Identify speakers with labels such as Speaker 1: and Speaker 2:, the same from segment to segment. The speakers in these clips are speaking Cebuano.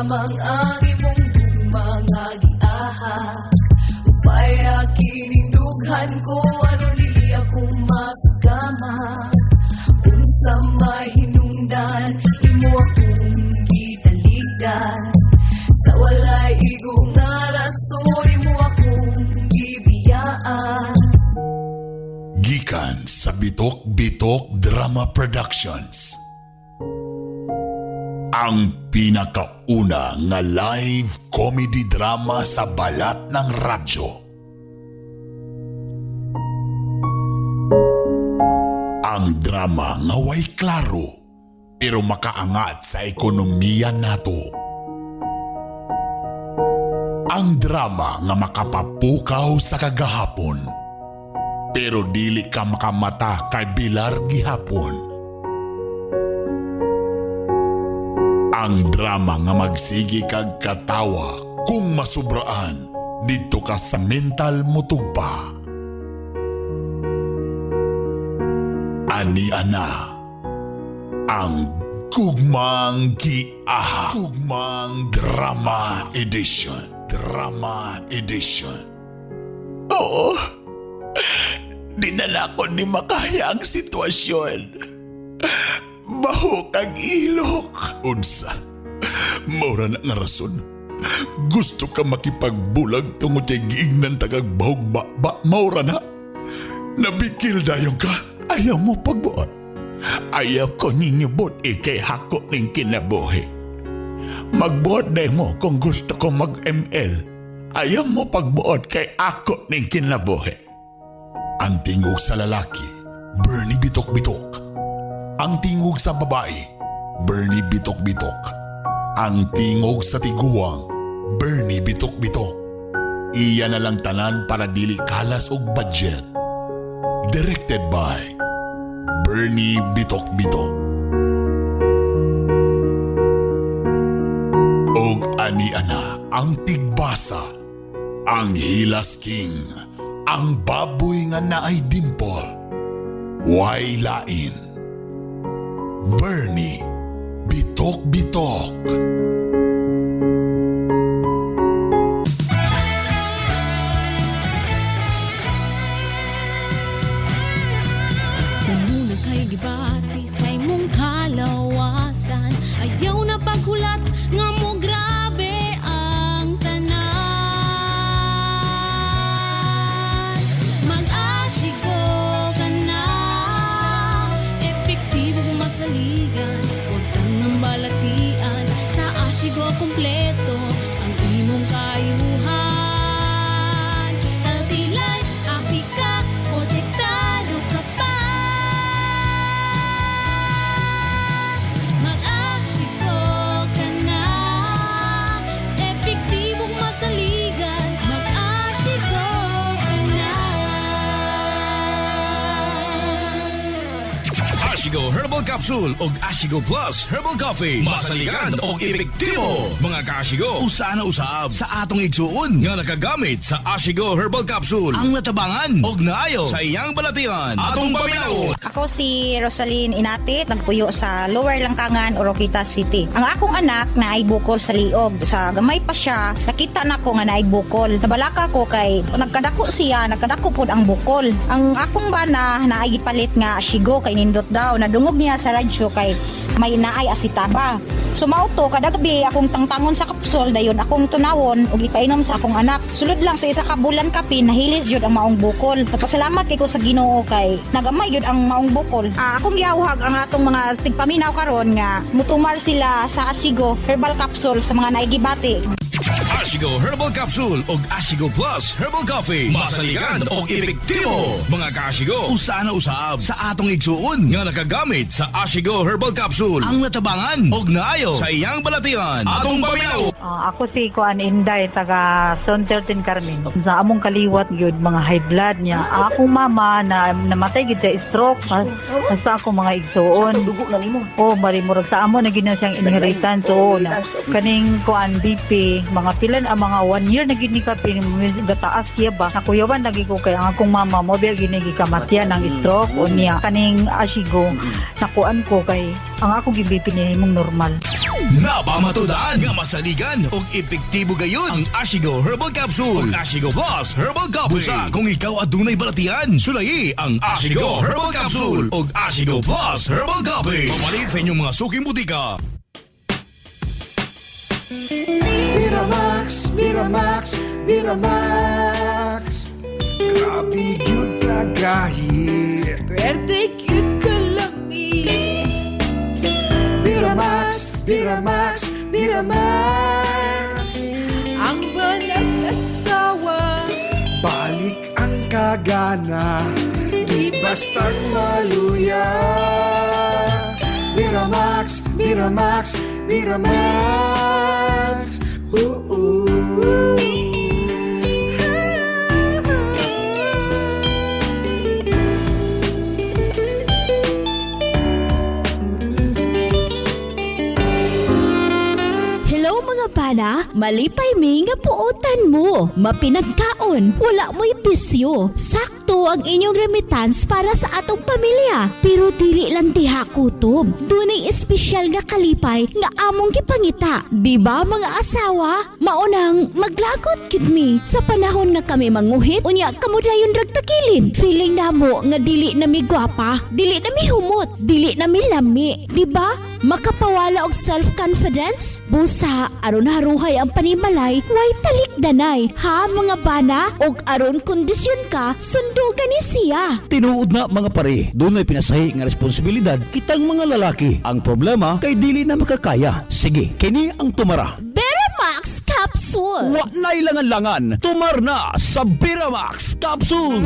Speaker 1: lamang ang imong gugma nga giahak. Upaya kining dughan ko aron dili ako masugama. Unsa may hinungdan, imo akong gitaligdan. Sa walay igo nga rason, imo akong gibiyaan.
Speaker 2: Gikan sa Bitok Bitok Drama Productions. Ang pinakauna nga live comedy drama sa balat ng radyo. Ang drama nga way klaro pero makaangat sa ekonomiya nato. Ang drama nga makapapukaw sa kagahapon pero dili ka makamata kay Bilar gihapon. Ang drama nga magsigi kag katawa kung masubraan didto ka sa mental mutugpa. Ani ana ang Gugmang Giaha, Gugmang Drama Edition. Drama Edition. Oo. Dinala ko ni makaya ang sitwasyon. Bahok ang ilok. Unsa? Maura na nga rason. Gusto ka makipagbulag tungod kay giignan tagag bahog ba, ba maura na. Nabikil dayon ka. Ayaw mo pagbuot. Ayaw ko ninyo buot ikay hako ning kinabuhi. Magbuot day mo kung gusto ko mag-ML. Ayaw mo pagbuot kay ako ning kinabuhi. Ang tingog sa lalaki, Bernie Bitok Bitok. Ang tingog sa babae, Bernie Bitok Bitok. Ang tingog sa tiguang, Bernie Bitok Bitok. Iya na lang tanan para dili kalas og budget. Directed by Bernie Bitok Bitok. Og ani ana ang tigbasa, ang Hilas King, ang baboy nga naay dimple, way lain. Bernie Bitok Bitok.
Speaker 3: Muna kay gibati sa imong kalawasan. Ayaw na paghulat nga mo grabe ang tanan. Mag-ashigo ka na, epektibo masaligan. Huwag tangang balatian, sa Ashigo kompleto ang imong kayuhan. Healthy life, happy ka, protektado ka pa. Mag-ashigo ka na, epektibong masaligan. Mag-ashigo ka na.
Speaker 4: Ashigo Herbal Capsule og Ashigo Plus Herbal Coffee. Masaligan og epektibo. Mga kaashigo, usa na usab sa atong igsuon nga nakagamit sa Ashigo Herbal Capsule ang natabangan og naayo sa iyang balatian. Atong paminaw.
Speaker 5: Ako si Rosaline Inatit, nagpuyo sa Lower Langkangan, Oroquieta City. Ang akong anak na ay bukol sa liog. Sa gamay pa siya, nakita na ko nga naay bukol. Nabalaka ko kay nagkadako siya, nagkadako pod ang bukol. Ang akong bana na ay gipalit nga ashigo kay nindot daw. Nadungog niya sa radyo kay may naay asitaba. So mao to kada gabi akong tangtangon sa kapsol dayon akong tunawon ug ipainom sa akong anak. Sulod lang sa isa ka bulan kapin nahilis jud ang maong bukol. Nagpasalamat kay ko sa Ginoo kay nagamay jud ang maong bukol. Akong giawhag ang atong mga tigpaminaw karon nga mutumar sila sa Asigo Herbal Capsule sa mga naigibati.
Speaker 4: Ashigo Herbal Capsule og Ashigo Plus Herbal Coffee. Masaligan og epektibo. Mga kaashigo, usa na usab sa atong igsuon nga nakagamit sa Ashigo Herbal Capsule ang natabangan og naayo sa iyang balatian. Atong paminaw.
Speaker 6: Ako si Kuan Inday, taga Zone 13 Carmen. Sa among kaliwat gyud mga high blood niya. Akong mama na namatay gyud sa stroke. Basta akong mga igsuon.
Speaker 7: Dugo na nimo.
Speaker 6: Oh, mari murag sa amo na gyud na siyang inheritance. Oo na. Kaning kuan BP, mga pilan ang mga 1 year na gyud ni kapin gataas siya ba. Nakuyawan lagi ko kay ang akong mama mo biya gyud ni gikamatyan ng stroke o niya kaning ashigo. Nakuan ko kay ang akong gi BP ni imong normal.
Speaker 4: Napamatudan nga masaligan og epektibo gayon ang Ashigo Herbal Capsule ug Ashigo Plus Herbal Coffee. Busa kung ikaw adunay balatian, sulayi ang Ashigo Herbal Capsule ug Ashigo Plus Herbal Coffee. Pamalit sa inyong mga suking butika.
Speaker 7: Miramax, Miramax, Miramax. Grabe gyud kagahi.
Speaker 1: Pwerte cute kalami.
Speaker 7: Miramax, Miramax, Miramax.
Speaker 1: Ang banag-asawa.
Speaker 7: Balik ang kagana, di bastang maluya. Miramax, Miramax, Miramax. Oo.
Speaker 3: Hello mga bana, malipay mi nga puotan mo. Mapinagkaon, wala mo'y bisyo. Sakto ang inyong remittance para sa atong pamilya. Pero dili lang diha kutob. Dunay espesyal nga kalipay nga among gipangita. Di ba mga asawa? Maunang maglagot gid mi sa panahon nga kami manguhit unya kamo dayon ragtakilid. Feeling namo nga dili na mi gwapa, dili na mi humot, dili na mi lami. Di ba? Makapawala og self-confidence? Busa, aron haruhay ang panimalay, way talikdanay. Ha mga bana? Og aron kondisyon ka, sundugan ni siya.
Speaker 8: Tinuod na mga pare, dunay pinasahi nga responsibilidad kitang mga lalaki. Ang problema kay dili na makakaya. Sige, kini ang tumara.
Speaker 3: Beramax Capsule!
Speaker 8: Wa na'y langan-langan, tumar na sa Beramax Capsule.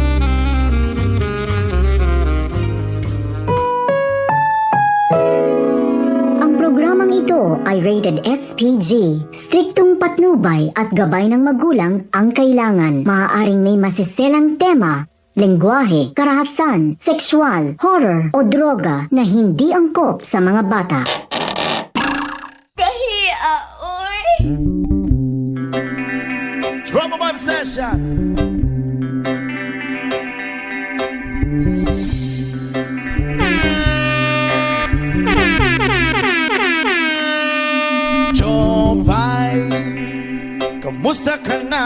Speaker 9: Ang programang ito ay rated SPG. Striktong patnubay at gabay ng magulang ang kailangan. Maaaring may masiselang tema, lengguwahe, karahasan, sexual, horror o droga na hindi angkop sa mga bata.
Speaker 1: Kahia, oy.
Speaker 7: Drama Vibe Session. Chopay, kamusta ka na?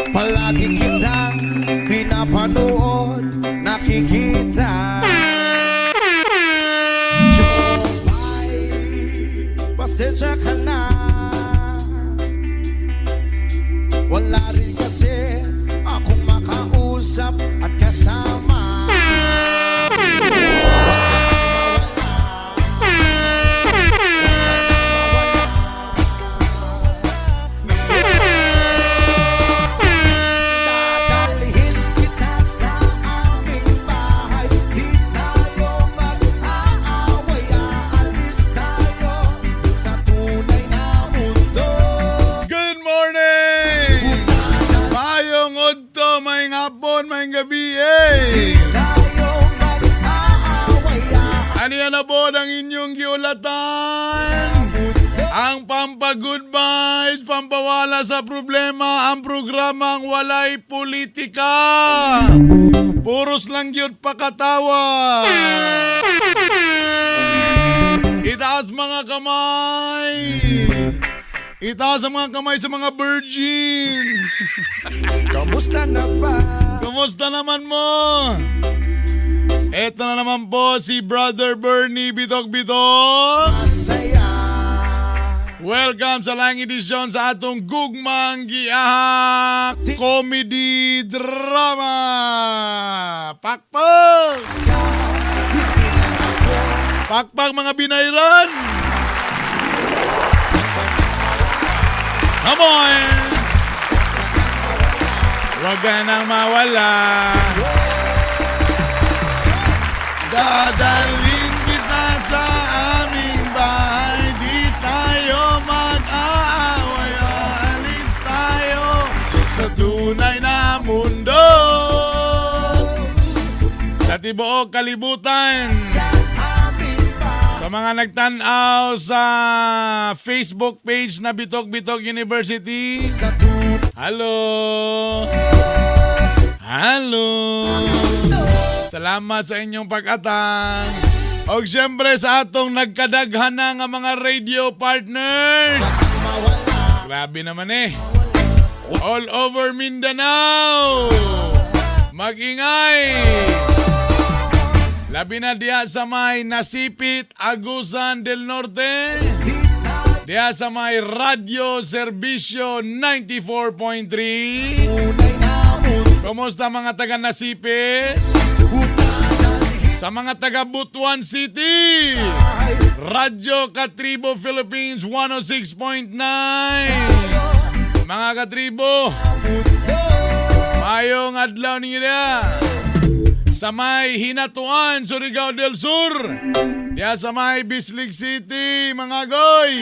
Speaker 7: Palagi kitang pinapanood, nakikita. Chopay, pasensya ka na. Wala rin kasi akong makausap at kasama. Huwag ka mawala. Dadalhin kita sa aming bahay. Di tayo mag-aaway. Aalis tayo sa tunay na mundo.
Speaker 10: Good morning! Mayong udto, may hapon, may gabi, eh!
Speaker 7: Di tayo mag-aaway.
Speaker 10: Ano yan na po ang inyong giulatan? Ang pampa-good vibes, pampawala sa problema, ang programang walay politika. Puros lang yun pakatawa. Itaas mga kamay. Itaas ang mga kamay sa mga virgins.
Speaker 7: Kamusta na ba?
Speaker 10: Kumusta naman mo? Eto na naman po si Brother Bernie Bitok Bitok.
Speaker 7: Masaya.
Speaker 10: Welcome sa lang edisyon sa atong Gugmang Giahak Comedy Drama. Pakpak! Pakpak mga binayran! Come on! Huwag ka nang mawala. Dadalhin kita sa aming bahay. Di tayo mag-aaway. Alis tayo sa tunay na mundo. Sa tibuok kalibutan.
Speaker 7: Sa aming bahay.
Speaker 10: Sa mga nagtanaw sa Facebook page na Bitok Bitok University.
Speaker 7: Sa tunay
Speaker 10: Hello! Hello! Salamat sa inyong pag-atang. Og siyempre sa atong nagkadaghan na nga mga radio partners. Grabe naman eh. All over Mindanao. Mag-ingay. Labi na diha sa may Nasipit, Agusan del Norte. Diha sa may Radyo Serbisyo 94.3. Kumusta mga taga Nasipit? Sa mga taga Butuan City. Radyo Katribo Philippines 106.9. Mga katribo, mayong adlaw ninyo diha. Sa may Hinatuan, Surigao del Sur. Diha sa may Bislig City, mga goy.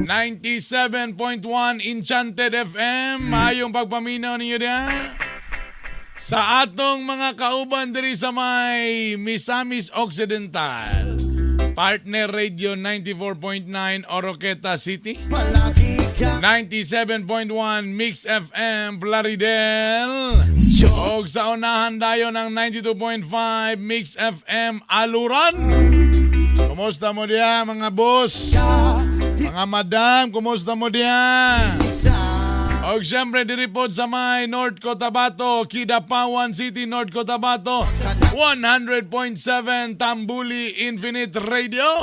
Speaker 10: 97.1 Enchanted FM. Mayong pagpaminaw ninyo diha. Sa atong mga kauban diri sa may Misamis Occidental. Partner Radio 94.9 Oroqueta City. 97.1 Mix FM Plaridel. Og sa unahan dayon ang 92.5 Mix FM Aluran. Kumusta mo diya mga boss? Mga madam, kumusta mo diya? Og siyempre diri pod sa may North Cotabato, Kidapawan City, North Cotabato, 100.7 Tambuli Infinite Radio.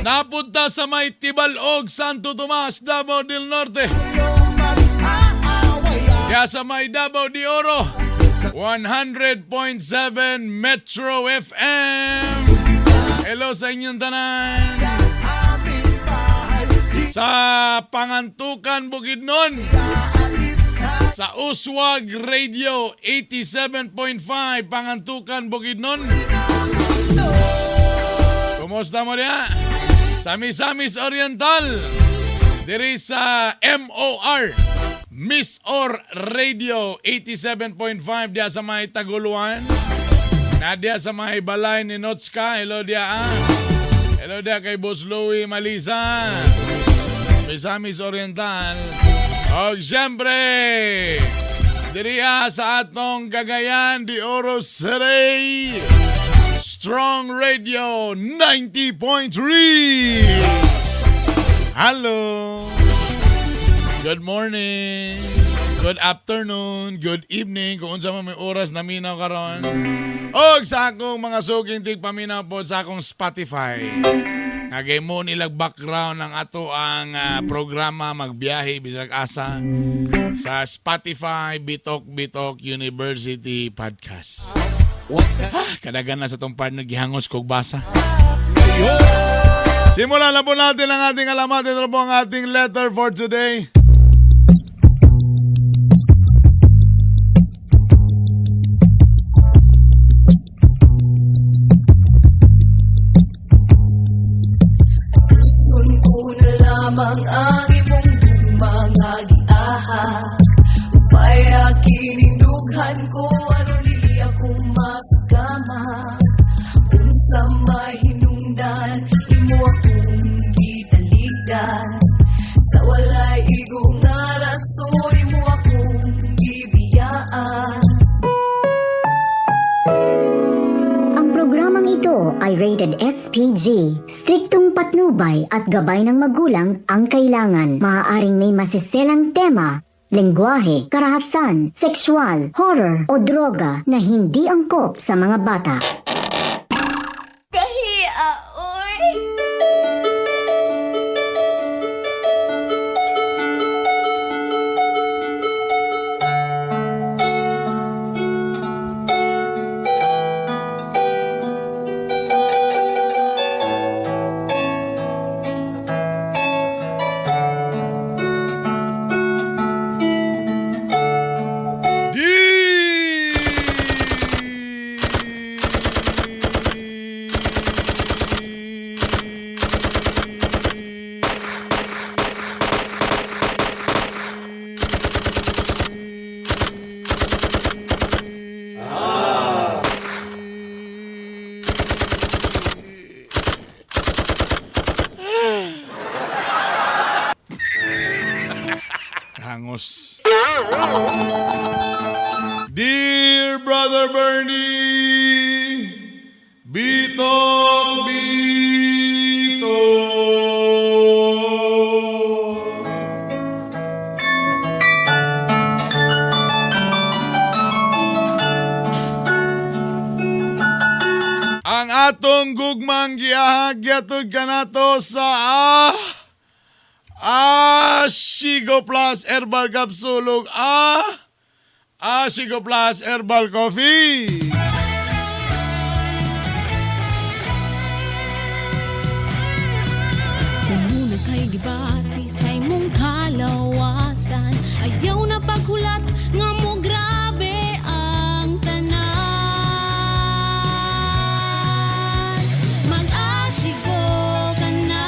Speaker 10: Napunta sa may Tibalog, Santo Tomas, Davao del Norte. Kaya sa may Davao de Oro, 100.7 Metro FM. Hello sa inyong tanan. Sa Pangantukan, Bukidnon. Sa Uswag Radio 87.5 Pangantukan, Bukidnon. Kumusta mo diya? Sa Misamis Oriental. Diri sa MOR Miss Or Radio 87.5 diya sa may Taguluan. Na diya sa may balay ni Notska. Hello diya ah. Hello diya kay Boss Louie Malisa. Misamis Oriental. O siyempre, diriya sa atong Cagayan de Oro City, Strong Radio 90.3. Hello. Good morning. Good afternoon, good evening, kung unsa man may oras na minaw karon. Og sa akong mga suking tigpaminaw po sa akong Spotify. Nagay mo nilag background ng ato ang programa Magbiyahe Bisag Asa sa Spotify Bitok Bitok University Podcast. Ah, kadagan na sa tong partner gihangos kog basa. Simulan na po natin ang ating alamat. Ito po ang ating letter for today.
Speaker 1: Gusto ko na lamang ang imong mga giahak. Upaya kining dughan ko aron dili ako masugama. Unsa mahinungdan imo akong gitaligdan. Sa walay igo nga rason imo akong gibiyaan.
Speaker 9: Ang programang ito ay rated SPG. Striktong patnubay at gabay ng magulang ang kailangan. Maaaring may masiselang tema, lengguwahe, karahasan, sexual, horror o droga na hindi angkop sa mga bata.
Speaker 3: Kahia, oy.
Speaker 10: Hangos. Dear Brother Bernie! atong gugmang giahag giatod kanato sa Ashigo Plus Herbal Capsule ug Ashigo Plus Herbal Coffee.
Speaker 1: Kung kay gibati sa imong kalawasan, ayaw na paghulat nga mo grabe ang tanan. Mag-asigo ka na,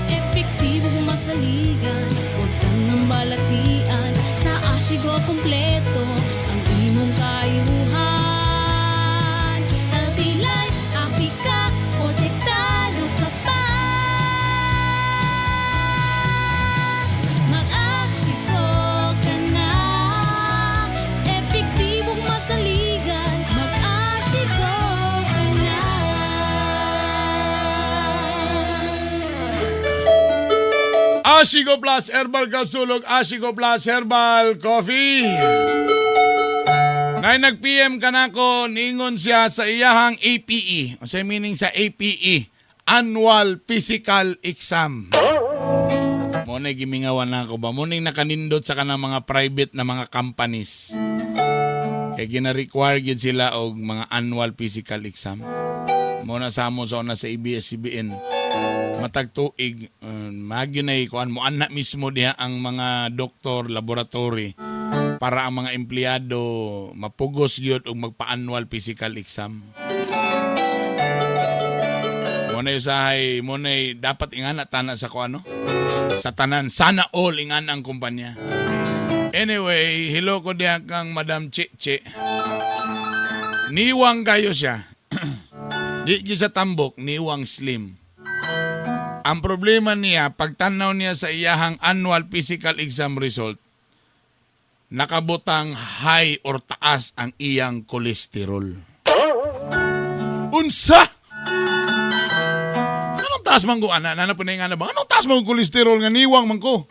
Speaker 1: epektibo masaligan, huwag kang nang balatian. Sa Asigo kompleto ang imong kayuhan. Healthy life, happy ka, protektado ka pa. Mag-asigo ka na, epektibong masaligan. Mag-asigo ka na.
Speaker 10: Ashigo Plus Herbal Capsule ug Ashigo Plus Herbal Coffee. Nay nag-PM ka nako, ningon siya sa iyahang APE. Unsay meaning sa APE? Annual Physical Exam. Mo na gimingawan na ako ba? Mo ning nakanindot sa kanang mga private na mga companies. Kay gina-require gyud sila og mga annual physical exam. Mo na sa amo sa una sa ABS-CBN matag tuig magyud na kuan mo anak mismo diha ang mga doktor laboratory para ang mga empleyado mapugos gyud og magpa-annual physical exam. Mo na usahay, mo na dapat ingana tana sa kuan no? Sa tanan sana all ingana ang kumpanya. Anyway, hello ko diha kang Madam Chichi. Niwang kayo siya. Di gyud sa tambok, niwang slim. Ang problema niya, pagtanaw niya sa iyahang annual physical exam result, nakabutang high or taas ang iyang kolesterol. Unsa? Anong taas man ko, ana? Nana po na yung ana ba? Anong taas man ko kolesterol nga niwang man ko?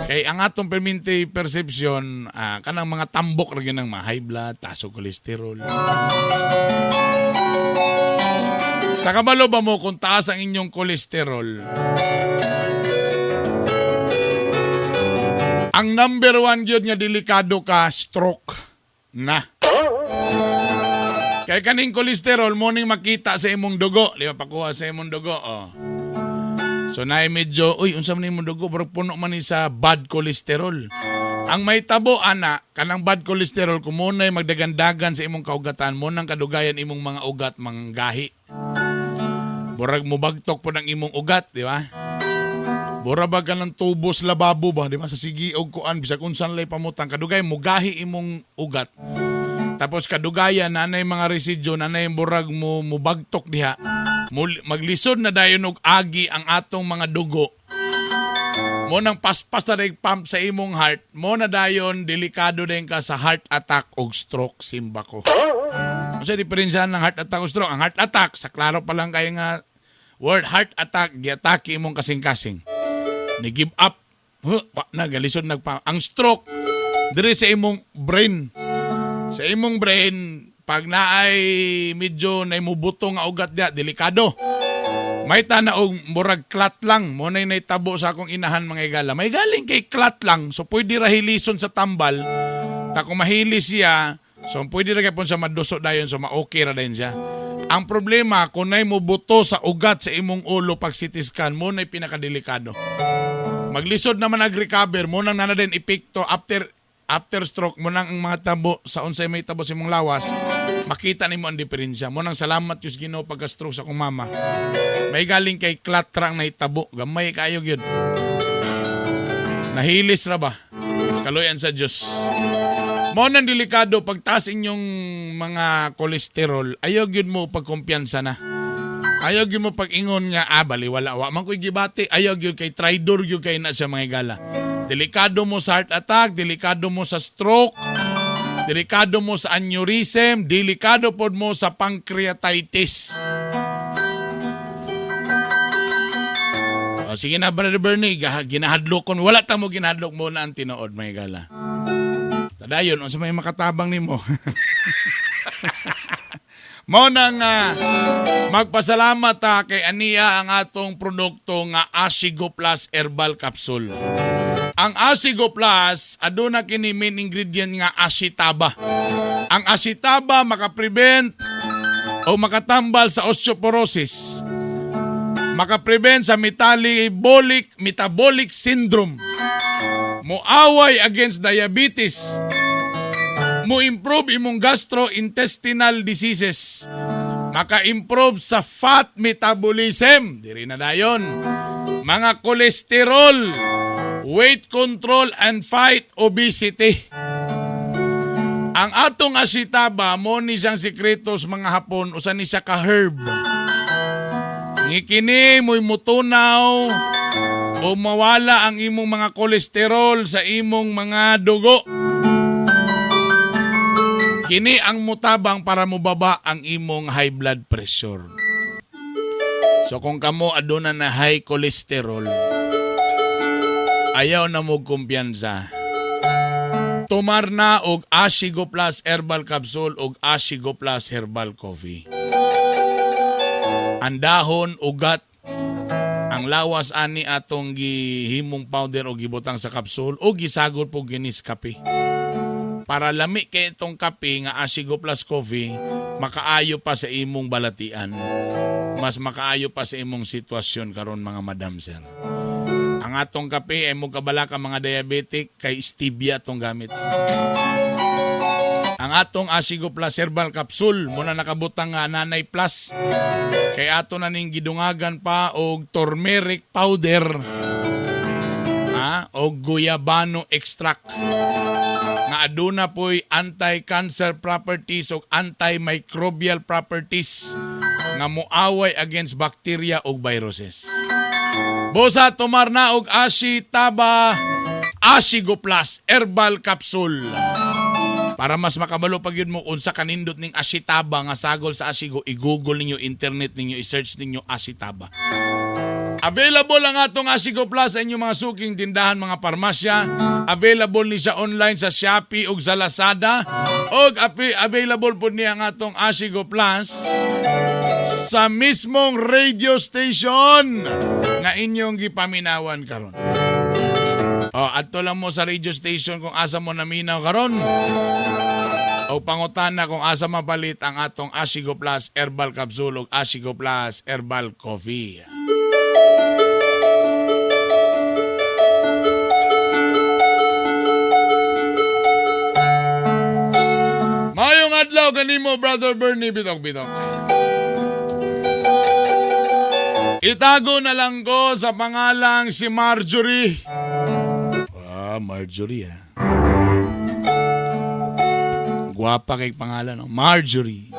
Speaker 10: Kay ang atong perminti perception, kanang mga tambok ra gyud ng mga high blood, taas og kolesterol. Sa kabalo ba mo kung taas ang inyong kolesterol? Ang number one gyud nga delikado ka, stroke na. Kay kaning kolesterol mo ning makita sa imong dugo, di ba pakuha sa imong dugo, oh. So naay medyo, uy, unsa man imong dugo, pero puno man ni sa bad cholesterol. Ang may tabo ana, kanang bad cholesterol kung mo na'y magdagandagan sa imong kaugatan, mo nang kadugayan imong mga ugat manggahi. Burag mubagtok po ng imong ugat, di ba? Bura ba ka ng tubos lababo ba, di ba? Sa sige og kuan bisag unsan lay pamutang kadugay mugahi imong ugat. Tapos kadugayan nanay mga residyo, nanay burag mo mubagtok diha. Maglisod na dayon og agi ang atong mga dugo. Mo nang paspas na dayon pump sa imong heart, mo na dayon delikado din ka sa heart attack og stroke simba ko. Unsa diferensya ng heart attack o stroke? Ang heart attack, sa klaro pa lang kayo nga word heart attack, giatake imong kasing-kasing. Ni give up. Huh, wa na galisod nagpa. Ang stroke diri sa imong brain. Sa imong brain, pag naay medyo naimubuto nga ugat diya, delikado. May tana og murag clot lang. Mo nay naitabo sa akong inahan mga igala. May galing kay clot lang. So pwede ra hilison sa tambal. Ta kung mahili siya, so pwede ra gyapon sa maduso dayon so ma-okay ra dayon siya. Ang problema kung nay mubuto sa ugat sa imong ulo pag CT scan mo nay pinakadelikado. Maglisod naman nag-recover mo nang nana din epekto after after stroke mo nang ang mga tabo sa unsay may tabo sa imong lawas makita nimo ang diferensya mo nang salamat Diyos Ginoo pagka stroke sa akong mama. May galing kay clot ra ang nahitabo, gamay kayo gyud. Nahilis ra ba? Kaluyan sa Diyos. Mo nang delikado pagtaas inyong mga kolesterol, ayaw gyud mo pagkumpiyansa na. Ayaw gyud mo pag-ingon nga ah baliwala wa man ko'y gibati, ayaw gyud kay traidor gyud kay na siya mga igala. Delikado mo sa heart attack, delikado mo sa stroke, delikado mo sa aneurysm, delikado pod mo sa pancreatitis. O, sige na, Brother Bernie, ginahadlok kon. Wala ta mo ginahadlok mo na ang tinuod, mga igala. Tadayon, unsa may makatabang nimo? Mao na nga magpasalamat ta kay ania ang atong produkto nga Asigo Plus Herbal Capsule. Ang Asigo Plus aduna kini main ingredient nga ashitaba. Ang ashitaba makaprevent o makatambal sa osteoporosis. Makaprevent sa metabolic syndrome. Moaway against diabetes. Mo-improve imong gastrointestinal diseases. Maka-improve sa fat metabolism. Diri na dayon. Mga kolesterol, weight control and fight obesity. Ang atong ashitaba mo ni siyang sikreto sa mga Hapon, usa ni siya ka herb. Ngikini mo'y mutunaw o mawala ang imong mga kolesterol sa imong mga dugo. Kini ang mutabang para mobaba ang imong high blood pressure. So kung kamo aduna na high cholesterol, ayaw na mo kumpiyansa. Tumar na og Asigo Plus Herbal Capsule og Asigo Plus Herbal Coffee. Ang dahon, ugat, ang lawas ani atong gihimong powder o gibutang sa kapsul o gisagol po ginis kape. Para lami kay itong kape nga Asigo Plus Coffee, makaayo pa sa imong balatian. Mas makaayo pa sa imong sitwasyon karon, mga madam, sir. Ang atong kape ay mo kabala ka mga diabetic kay stevia atong gamit. Ang atong Asigo Plus Herbal Capsule muna nakabutang nga Nanay Plus kay ato na ning gidungagan pa og turmeric powder, ha, og guyabano extract nga aduna poy anti-cancer properties ug antimicrobial properties nga moaway against bacteria ug viruses. Busa tumar na og Ashitaba Asigo Plus Herbal Capsule. Para mas makabalo pag yun mo unsa kanindot ning ashitaba nga sagol sa Asigo, i-google ninyo, internet ninyo, i-search ninyo ashitaba. Available ang atong Asigo Plus sa inyong mga suking tindahan, mga parmasya. Available ni siya online sa Shopee ug sa Lazada. Og available po niya ang atong Asigo Plus sa mismong radio station nga inyong gipaminawan karon. Oh, adto lang mo sa radio station kung asa mo naminaw karon. O pangutana kung asa mapalit ang atong Asigo Plus Herbal Capsule ug Asigo Plus Herbal Coffee. Mayong adlaw kanimo, Brother Bernie Bitok Bitok. Itago na lang ko sa pangalang si Marjorie. Ah, Marjorie ah. Guwapa kay pangalan, no? Marjorie.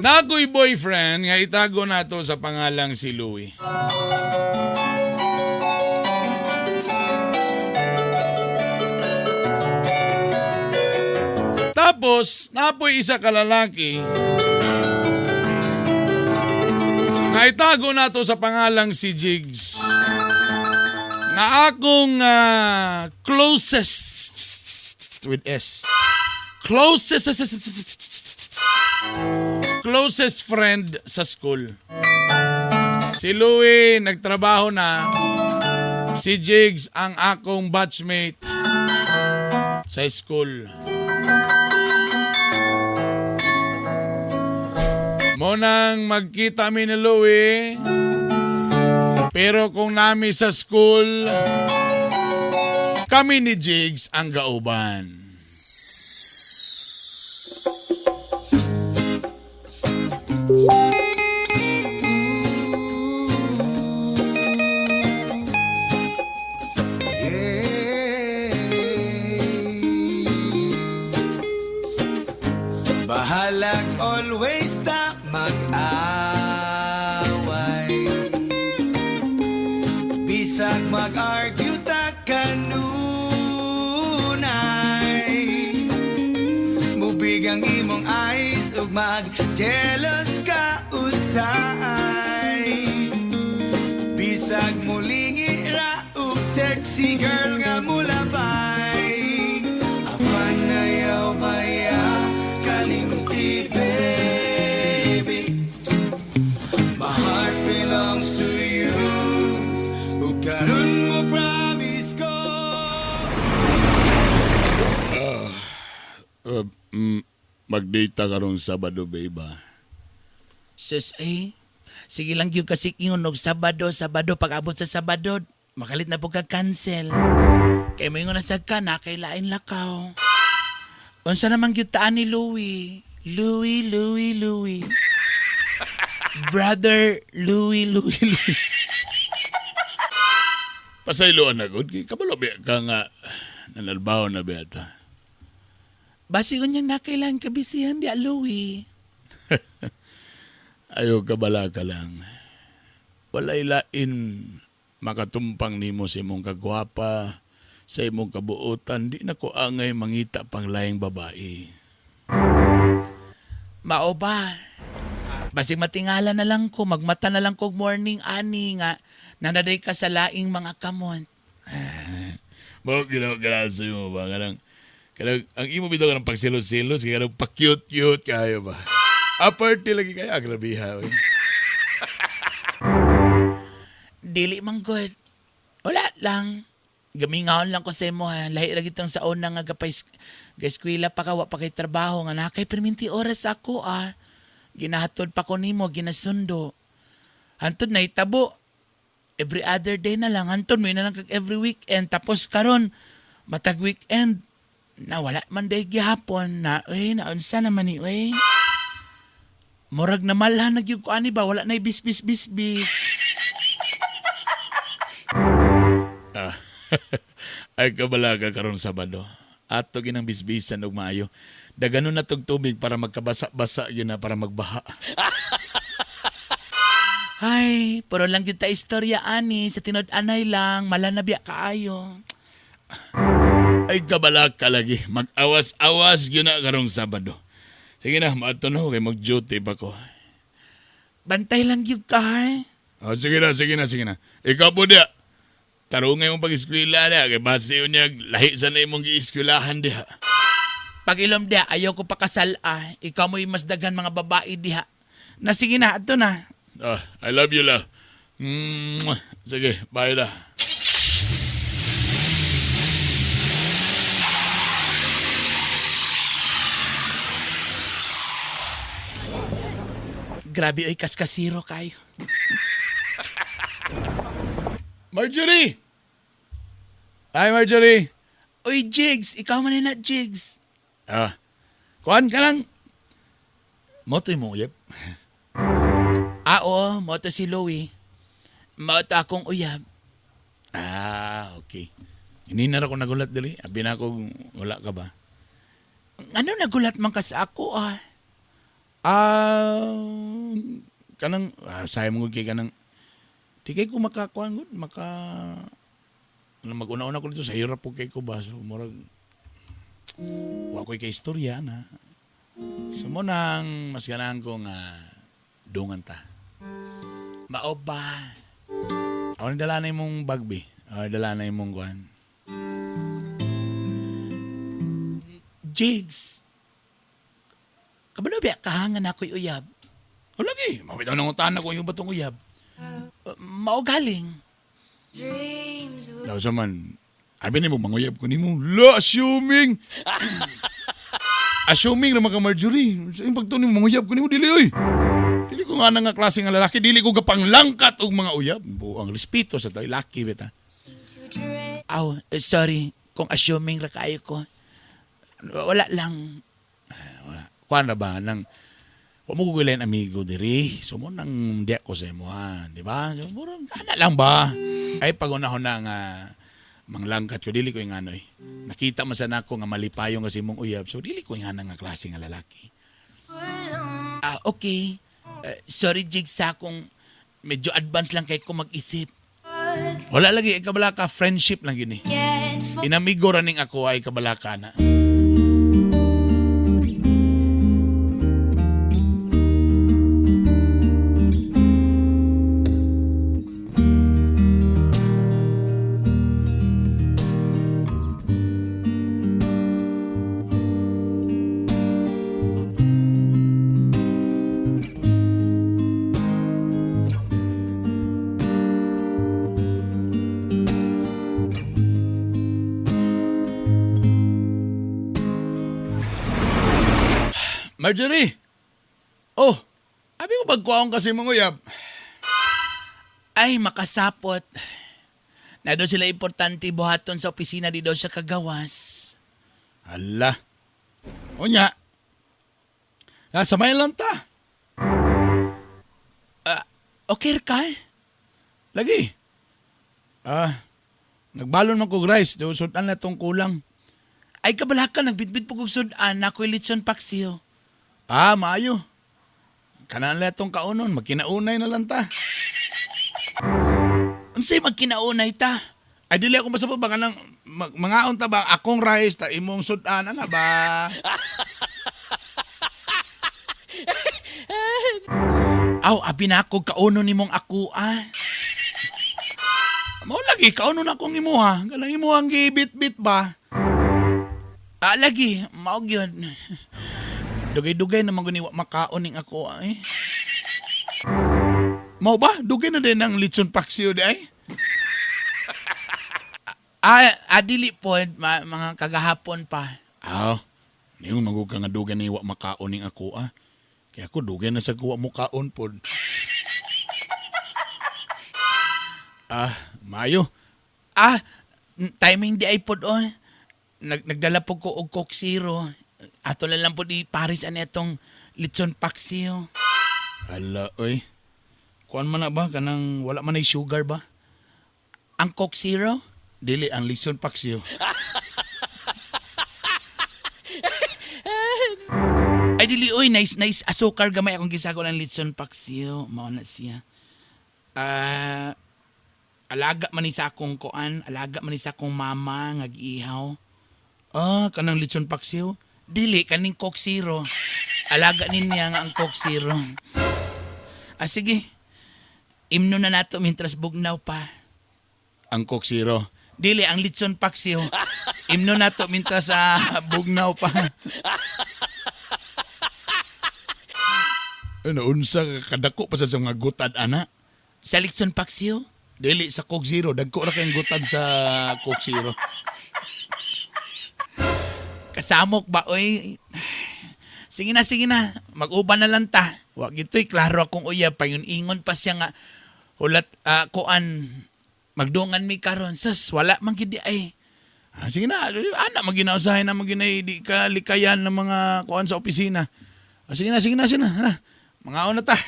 Speaker 10: Nakoy boyfriend nga itago nato sa pangalang si Louie. Tapos, napoy isa ka lalaki nga itago nato sa pangalang si Jigs. Nga akong closest with S. Closest closest friend sa school. Si Louie nagtrabaho na. Si Jigs ang akong batchmate sa school. Mo nang magkita mi ni Louie, pero kung nami sa school, kami ni Jigs ang gauban.
Speaker 7: Bahalag always ta mag-away. Bisag mag-argue ta kanunay. Mubig ang imong eyes ug mag-jealous ka usay. Bisag mulingi ra og Sexy girl nga mulabay. Apan ayaw baya kalimti, baby. My heart belongs to you. Ug karon mo promise ko.
Speaker 10: Mag-date ta karon Sabado, babe. Ah.
Speaker 11: Sus, eh. Sige lang gyud kasi ingon og Sabado, Sabado pag abot sa Sabado, makalit na po ka cancel. Kay moingon na sad ka na kay lain lakaw. Unsa naman gyud taan ni Louie? Louie, Louie, Louie. Brother Louie, Louie, Louie.
Speaker 10: Pasayloan na gud kay kabalo ba ka nga nanalbaho na ba ta.
Speaker 11: Basi unyang nakailangan kabisihan di Louie.
Speaker 10: Ayaw kabala ka lang. Walay lain makatumpang nimo sa imong kagwapa, sa imong kabuotan, di na ko angay mangita pang laing babae.
Speaker 11: Mao ba? Basig matingala na lang ko, magmata na lang ko og morning ani nga nanaday ka sa laing mga kamot.
Speaker 10: Mao ginawa grasya mo ba kanang kanang ang imo bitaw kanang pagselos-selos kay kanang pa-cute-cute kayo ba. Aparte lagi kayo agrabiha. Oy.
Speaker 11: Dili man good. Wala lang. Gamingaon lang ko sa imo ha. Lahi lagi tong sa una nga gapay gaeskwela pa ka wa pa kay trabaho nga nakay perminti oras ako ah. Ginahatod pa ko nimo, ginasundo. Hantod na itabo. Every other day na lang. Hantod mo na lang kag every weekend. Tapos karon matag weekend na wala man day gihapon na eh naunsa naman ni eh. Murag na malhan na gyud ko ani ba wala na bis bis bis bis.
Speaker 10: Ah. Ay kabala ka karon Sabado. Ato ginang bisbisan og maayo. Daganon na tog tubig para magkabasa-basa yun na para magbaha.
Speaker 11: Ay, puro lang gyud ta istorya ani sa tinud-anay lang, malanabya kaayo.
Speaker 10: Ay kabala ka lagi. Mag-awas-awas yun na karong Sabado. Sige na, maato na ko kay mag-duty pa ko.
Speaker 11: Bantay lang gyud ka ha.
Speaker 10: Oh, sige na, sige na, sige na. Ikaw po diya. Tarungay mong pag-eskwela diya. Kay base yun niya, lahi sa na imong gi-eskwelahan diha.
Speaker 11: Pag-ilom diha, ayaw ko pakasal ah. Ikaw mo'y mas daghan mga babae diha. Na sige na, ato na.
Speaker 10: Ah, I love you, love. Mwah. Sige, bye na.
Speaker 11: Grabe oy kaskasiro kayo.
Speaker 10: Marjorie! Hi, Marjorie!
Speaker 11: Oy Jigs, ikaw man na Jigs.
Speaker 10: Ah, kuhan ka lang. Motoy mo, yep.
Speaker 11: Ah, oo, moto si Louie. Moto akong uyab.
Speaker 10: Ah, okay. Hindi na ako nagulat dali. Abi na ako, wala ka ba?
Speaker 11: Ano nagulat man ka sa ako ah?
Speaker 10: Ah, kanang, sayang mo kay kanang, di kay ko makakuan gud, maka, ano, mag-una-una ko dito sa hirap po kay ko ba, so murag, wa ko'y kay istorya na. So mo nang mas ganahan ko nga dungan ta.
Speaker 11: Mao ba?
Speaker 10: Ako ni dala na imong bagbi. Ako ni dala na imong kuan.
Speaker 11: Jigs. Kabalo ba kahangan ako'y uyab?
Speaker 10: O lagi, mabitaw nang utan ako yung batong uyab.
Speaker 11: Mao galing.
Speaker 10: Daw sa man, abi nimo manguyab ko nimo. La, assuming. Assuming naman ka Marjorie. Sa imong pagtuon nimo manguyab ko nimo dili oy. Dili ko nga na nga klase nga lalaki, dili ko gapanglangkat og mga uyab. Buang respeto sa tayo laki bita.
Speaker 11: Aw, eh, sorry kung assuming ra kaayo ko. Wala lang.
Speaker 10: Wala. Kuan ra ba nang wa mo kugilain amigo diri. So mo nang diya ko sa imo ha, di ba? So, murag ana lang ba? Ay pagunahon na nga manglangkat ko dili ko inganoy. Nakita man sa nako nga malipayon kasi imong uyab. So dili ko ingana nga klase nga lalaki.
Speaker 11: Ah, okay. Eh, sorry Jigs sa kung medyo advance lang kay ko mag-isip.
Speaker 10: Wala lagi ikabala ka friendship lang gini. Inamigo ra ning ako ay kabala ka na. Marjorie! Oh, abi mo pagkuhaon kasi mong uyab.
Speaker 11: Ay, makasapot. Na daw sila importante buhaton sa opisina di daw siya kagawas.
Speaker 10: Hala. Unya. Samay lang ta.
Speaker 11: Okay ka?
Speaker 10: Lagi. Nagbalon man kog rice, do sudan na tong kulang.
Speaker 11: Ay, kabalaka, nagbitbit po kog sudan. Ako'y litson paksiw.
Speaker 10: Maayo. Kanan lang tong kaunon, magkinaunay na lang ta.
Speaker 11: Unsay magkinaunay ta?
Speaker 10: Ay dili ako masabot ba kanang mangaon ta ba akong rice ta imong sudan ana ba?
Speaker 11: Aw, abi na ako kauno nimong ako ah.
Speaker 10: Mao lagi kaunon akong imuha. Kanang imuhang gibit-bit ba?
Speaker 11: Lagi, mao gyud.
Speaker 10: Dugay-dugay na man guni wa makaon ning ako ay. Mao ba? Dugay na din ang litson paksiw di ay.
Speaker 11: Dili po, mga kagahapon pa.
Speaker 10: Aw, niyon magug ka nga dugay ni wa makaon ning ako ah. Kaya ako dugay na sa kuwa mo kaon pod. Mayo.
Speaker 11: Timing di ay pod oh. Nagdala po ko og Coke Zero. Ato na lang po di Paris ani atong litson paksiw.
Speaker 10: Hala, oy. Kuan man na ba kanang wala man ay sugar ba?
Speaker 11: Ang Coke Zero?
Speaker 10: Dili ang litson paksiw.
Speaker 11: Ay dili oy, nice nice asukar gamay akong gisako ng litson paksiw. Mao na siya. Alaga man ni sa akong kuan, alaga man ni sa akong mama nga giihaw.
Speaker 10: Kanang litson paksiw.
Speaker 11: Dili kaning Coke Zero. Alaga niya nga ang Coke Zero. Sige. Imno na nato mintras bugnaw pa.
Speaker 10: Ang Coke Zero.
Speaker 11: Dili ang litson paksiw.
Speaker 10: Imno na to mintras sa bugnaw pa. Ano, unsa ka kadako pa sa mga gutad ana?
Speaker 11: Sa litson paksiw?
Speaker 10: Dili sa Coke Zero, dagko ra kayong gutad sa Coke Zero.
Speaker 11: Kasamok ba oy? Sige na, sige na. Mag-uban na lang ta. Wag ito'y klaro akong uyab. Payon ingon pa siya nga hulat kuan magdungan mi karon. Sus, wala man gid ay.
Speaker 10: Sige na, ana maginausahay na maginay di ka likayan ng mga kuan sa opisina. Sige na, sige na, sige na. Na, mga na ta.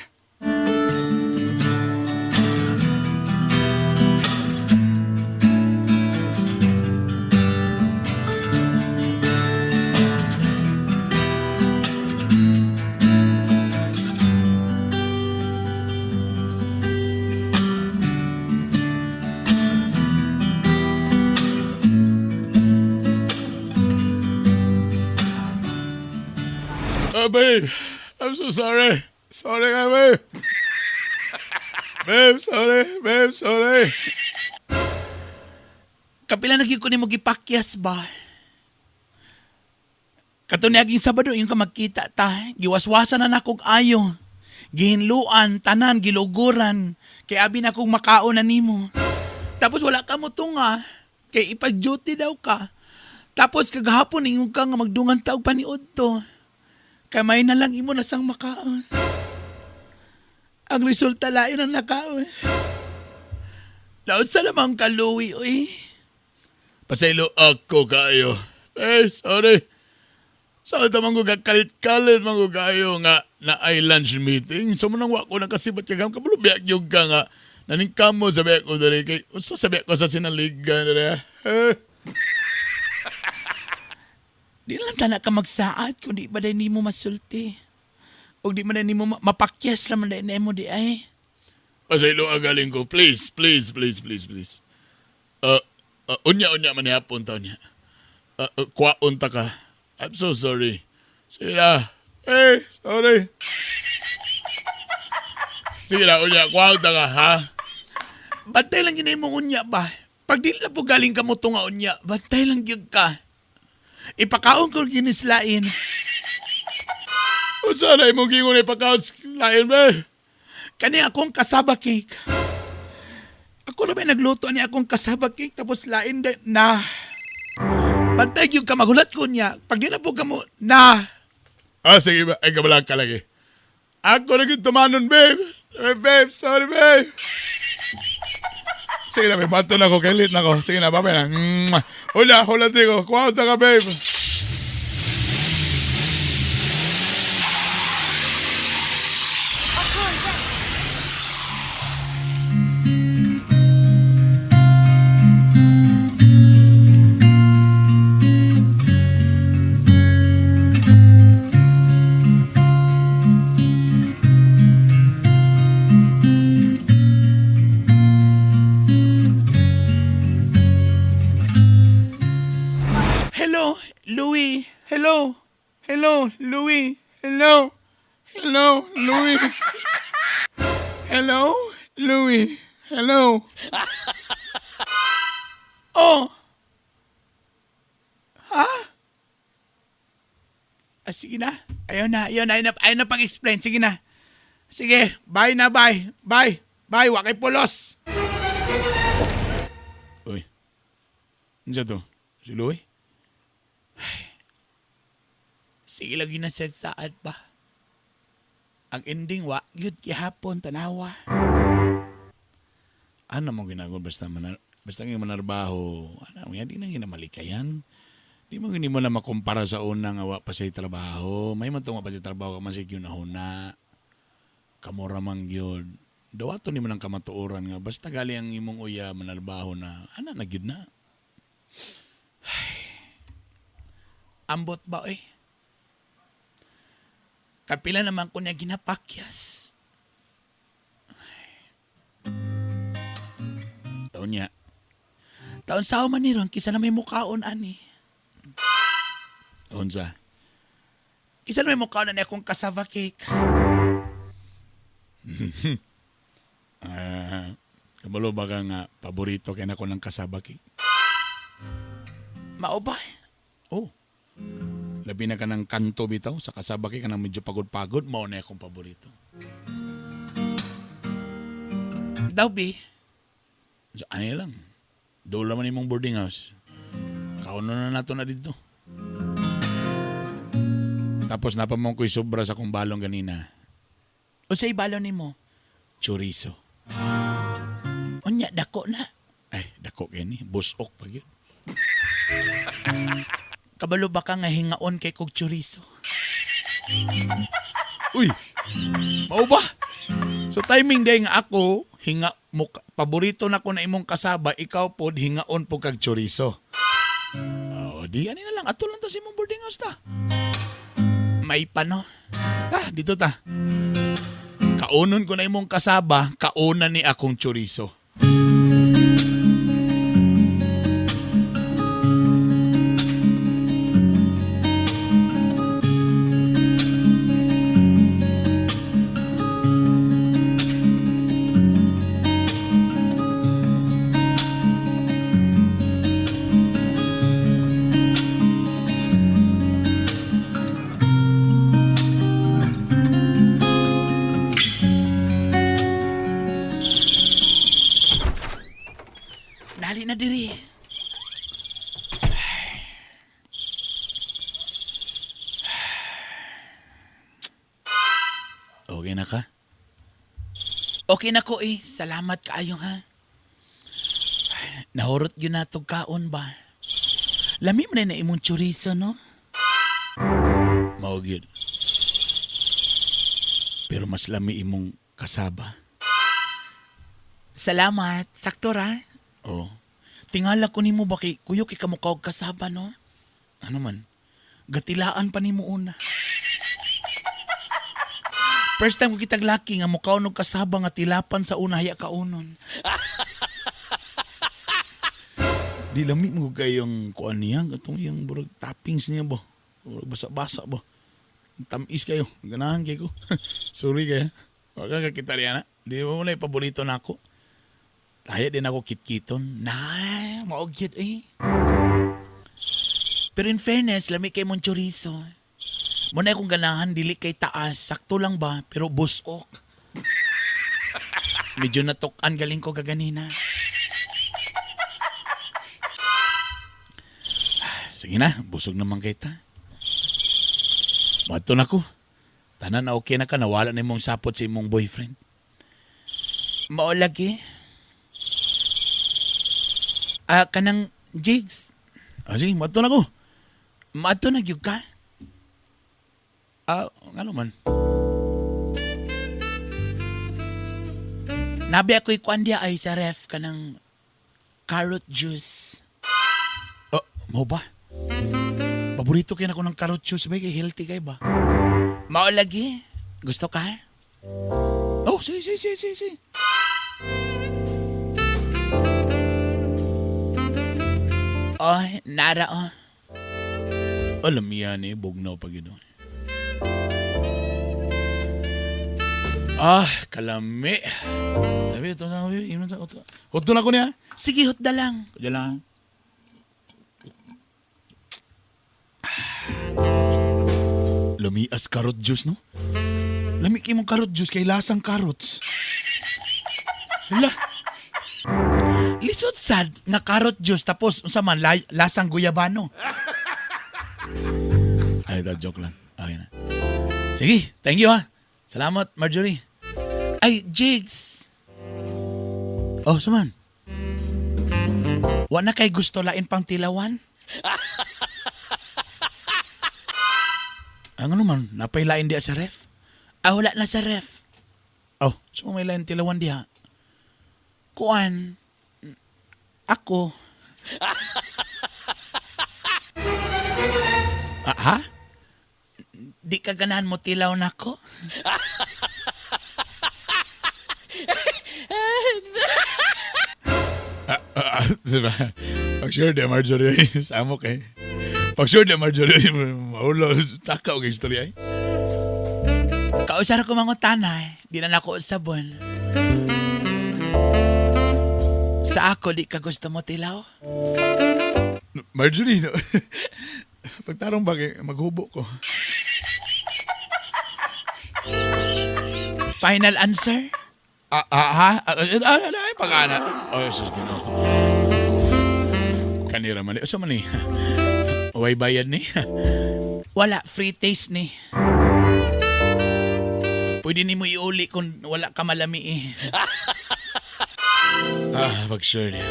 Speaker 10: Babe, I'm so sorry. Sorry ka, babe. Babe, sorry. Babe, sorry.
Speaker 11: Kapila na gyud ko nimo gipakyas ba? Kato niaging Sabado yung ka magkita ta. Giwaswasan na nakog ayo. Gihinluan, tanan, giluguran. Kay abi na kong makaon na nimo. Tapos wala ka mo tunga. Kay ipag-duty daw ka. Tapos kagahapon ingon ka nga magdungan ta og paniud to. Kay may na lang imo na sang makaon. Ang resulta lain ang nakaon. Laot sa lamang kaluwi, oy.
Speaker 10: Pasaylo ako kayo. Eh, sorry. Sa ito man ko kalit-kalit man ko kayo nga na ay lunch meeting. So manang wako na kasibat kagam kabalo biyak yung ka nga. Naning kamo sabi ako dere kay usa sabi ako sa sinaligan dere. Eh.
Speaker 11: Di lang tana ka magsaad kung di ba dahil nimo masulti. O di man dahil nimo mapakyas naman dahil nimo di ay.
Speaker 10: Pasaylo ang galing ko. Please, please, please, please, please. Unya-unya man hapon taon niya. Kwaon ta ka. I'm so sorry. Sige na. Hey, sorry. Sige na, unya. Kwaon ta ka, ha?
Speaker 11: Bantay lang yun imong unya ba? Pag di na po galing ka mo tunga unya, bantay lang yun ka. Ipakaon ko ginislain.
Speaker 10: Unsa na imong gingon ipakaon sa lain, be?
Speaker 11: Kani akong kasaba cake. Ako na ba nagluto ni akong kasaba cake tapos lain de, na. Bantay gyud ka magulat ko niya. Pag di na po ka mo na.
Speaker 10: Ah, sige ba? Ay, kabala ka lagi. Ako na tumanon, babe. Babe, babe, sorry, babe. Sige na, may bato na ako. Kay late na ako. Sige na, bye-bye na. Mwah. Hola, hola, tigo. Kuha ka, babe. Hello, Louie. Hello. Hello, Louie. Hello. Hello, Louie. Hello, Louie. Hello. Oh. Ha? Ah, sige na. Ayaw na, ayaw na, ayaw na, ayaw na pag-explain. Sige na. Sige, bye na, bye. Bye. Bye, wakay pulos. Uy. Ano to? Si Louie? Sige lagi na sir saad ba. Ang ending wa gyud gihapon tanawa. Ano mo ginagawa basta manar basta nga manarbaho, ano nga di na ginamalikayan. Di mo gini mo na makumpara sa una nga wa pa sa trabaho. May man wa pa sa trabaho ka man sa ginahuna. Kamura man gyud. Dawato nimo ng kamatuoran nga basta gali ang imong uya manarbaho na ana na gyud na. Ambot ba oy? Kapila naman ko niya ginapakyas. Taon niya. Taon sao man ni ron, kisa na may mukaon ani. Unsa? Kisa na may mukaon ani akong cassava cake. Ah, kabalo ba ka nga paborito kay nako ng cassava cake? Mao ba? Oh. Labi na ka ng kanto bitaw sa cassava cake kanang medyo pagod-pagod mao na akong paborito. Daw bi. So, ano lang. Doon man imong boarding house. Kauno na nato na dito. Tapos napamong ko'y sobra sa kong balong ganina. Unsay balon nimo? Chorizo. Unya dako na. Ay, dako kay ni. Busok pa gyud. Kabalo ba ka nga hingaon kay kog chorizo? Uy! Mao ba? So timing day nga ako, hinga mo paborito na ko na imong kasaba, ikaw pod hingaon po kag chorizo. Oh, di ani na lang ato lang ta sa imong boarding house ta. May pano. Ta, dito ta. Kaunon ko na imong kasaba, kauna ni akong chorizo. Dali na diri. Okay na ka? Okay na ko eh. Salamat kaayo ha. Nahurot yun na tog kaon ba? Lami man na imong chorizo, no? Mao gyud. Pero mas lami imong kasaba. Salamat. Sakto ra. Oo. Tingala ko nimo ba kay kuyo kay kamukha og kasaba no? Ano man? Gatilaan pa nimo una. First time ko kitag laki nga mukha og kasaba nga tilapan sa una haya kaunon. Di lami mo kayong kuan niya katong iyang burag toppings niya ba. Burag basa-basa ba. Tamis kayo. Ganahan kayo ko. Sorry kayo. Wa ka kakita niya na. Di mo na paborito na ako. Kaya din ako kitkiton. Na, maogyad eh. Pero in fairness, lami kay mong chorizo. Muna akong ganahan, dili kay taas. Sakto lang ba? Pero busok. Medyo natukan galing ko kaganina. Sige na, busog naman kita. Mato na ko. Tanan na okay na ka, nawala na imong sapot sa imong boyfriend.
Speaker 11: Mao lagi. Ah, kanang Jigs.
Speaker 10: Ah, sige, mato na ko.
Speaker 11: Mato na gyud ka.
Speaker 10: Ah, ano man?
Speaker 11: Nabi ako'y kuan diya ay sa ref kanang carrot juice.
Speaker 10: Oh, mo ba? Paborito kay nako ng carrot juice ba? Kay healthy kay ba?
Speaker 11: Mao lagi. Gusto ka?
Speaker 10: Oh, si, si, si, si, si.
Speaker 11: Oh, nara oh.
Speaker 10: Alam yan eh, bugnaw pag yun. Ah, kalami. Sabi, ito na, ito na, ito. Huto na ko niya.
Speaker 11: Sige, hutda lang.
Speaker 10: Diyan lang. Lumias carrot juice, no? Lami kay mong carrot juice kay lasang carrots. Hala.
Speaker 11: Lisod sad nga carrot juice tapos unsa man lasang guyabano.
Speaker 10: Ay, that joke lang. Okay na. Sige, thank you ha. Salamat, Marjorie.
Speaker 11: Ay, Jigs.
Speaker 10: Oh, saman.
Speaker 11: Wa na kay gusto lain pang tilawan?
Speaker 10: Ang ano man, napay lain diya sa ref?
Speaker 11: Ah, wala na sa ref.
Speaker 10: Oh, so may lain tilawan diha.
Speaker 11: Kuan. Ako.
Speaker 10: Ah, ha?
Speaker 11: Di ka ganahan mo tilaw nako?
Speaker 10: Ah, diba? Pag sure di Marjorie, sa amo kay. Pag sure di Marjorie, maulo, taka og istorya ay.
Speaker 11: Kausar ko mangutana eh. Di na nako sabon. Sa ako, di ka gusto mo tilaw?
Speaker 10: Marjorie, no? Pagtarong ba kay maghubo ko.
Speaker 11: Final answer?
Speaker 10: Ah, ah, ha? Ah, ah, ah, ah, ay, pag-ana. Oh, Jesus, Ginoo. Kanira man. Usa man ni. Way bayad ni.
Speaker 11: Wala, free taste ni. Pwede ni mo iuli kung wala ka malami eh.
Speaker 10: Ah, pag sure niya.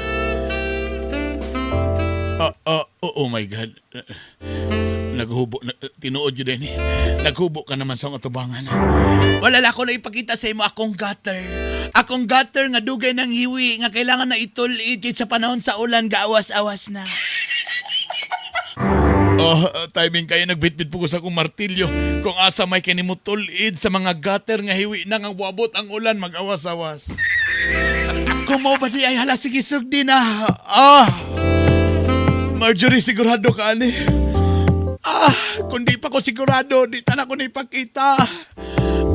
Speaker 10: Ah, ah, oh, oh my God. Naghubo, na, tinuod yun din eh. Naghubo ka naman sa akong atubangan.
Speaker 11: Wala lang ako na ipakita sa imo akong gutter. Akong gutter nga dugay ng hiwi nga kailangan na itulid sa panahon sa ulan gaawas-awas na.
Speaker 10: Oh, timing kayo nagbitbit po ko sa akong martilyo. Kung asa may kinimutulid sa mga gutter nga hiwi na nga wabot ang ulan magawas-awas.
Speaker 11: Kumo ba di ay hala sige sugdi na.
Speaker 10: Ah! Marjorie, sigurado ka ani. Ah, kung di pa ko sigurado, di tanan ko na ipakita.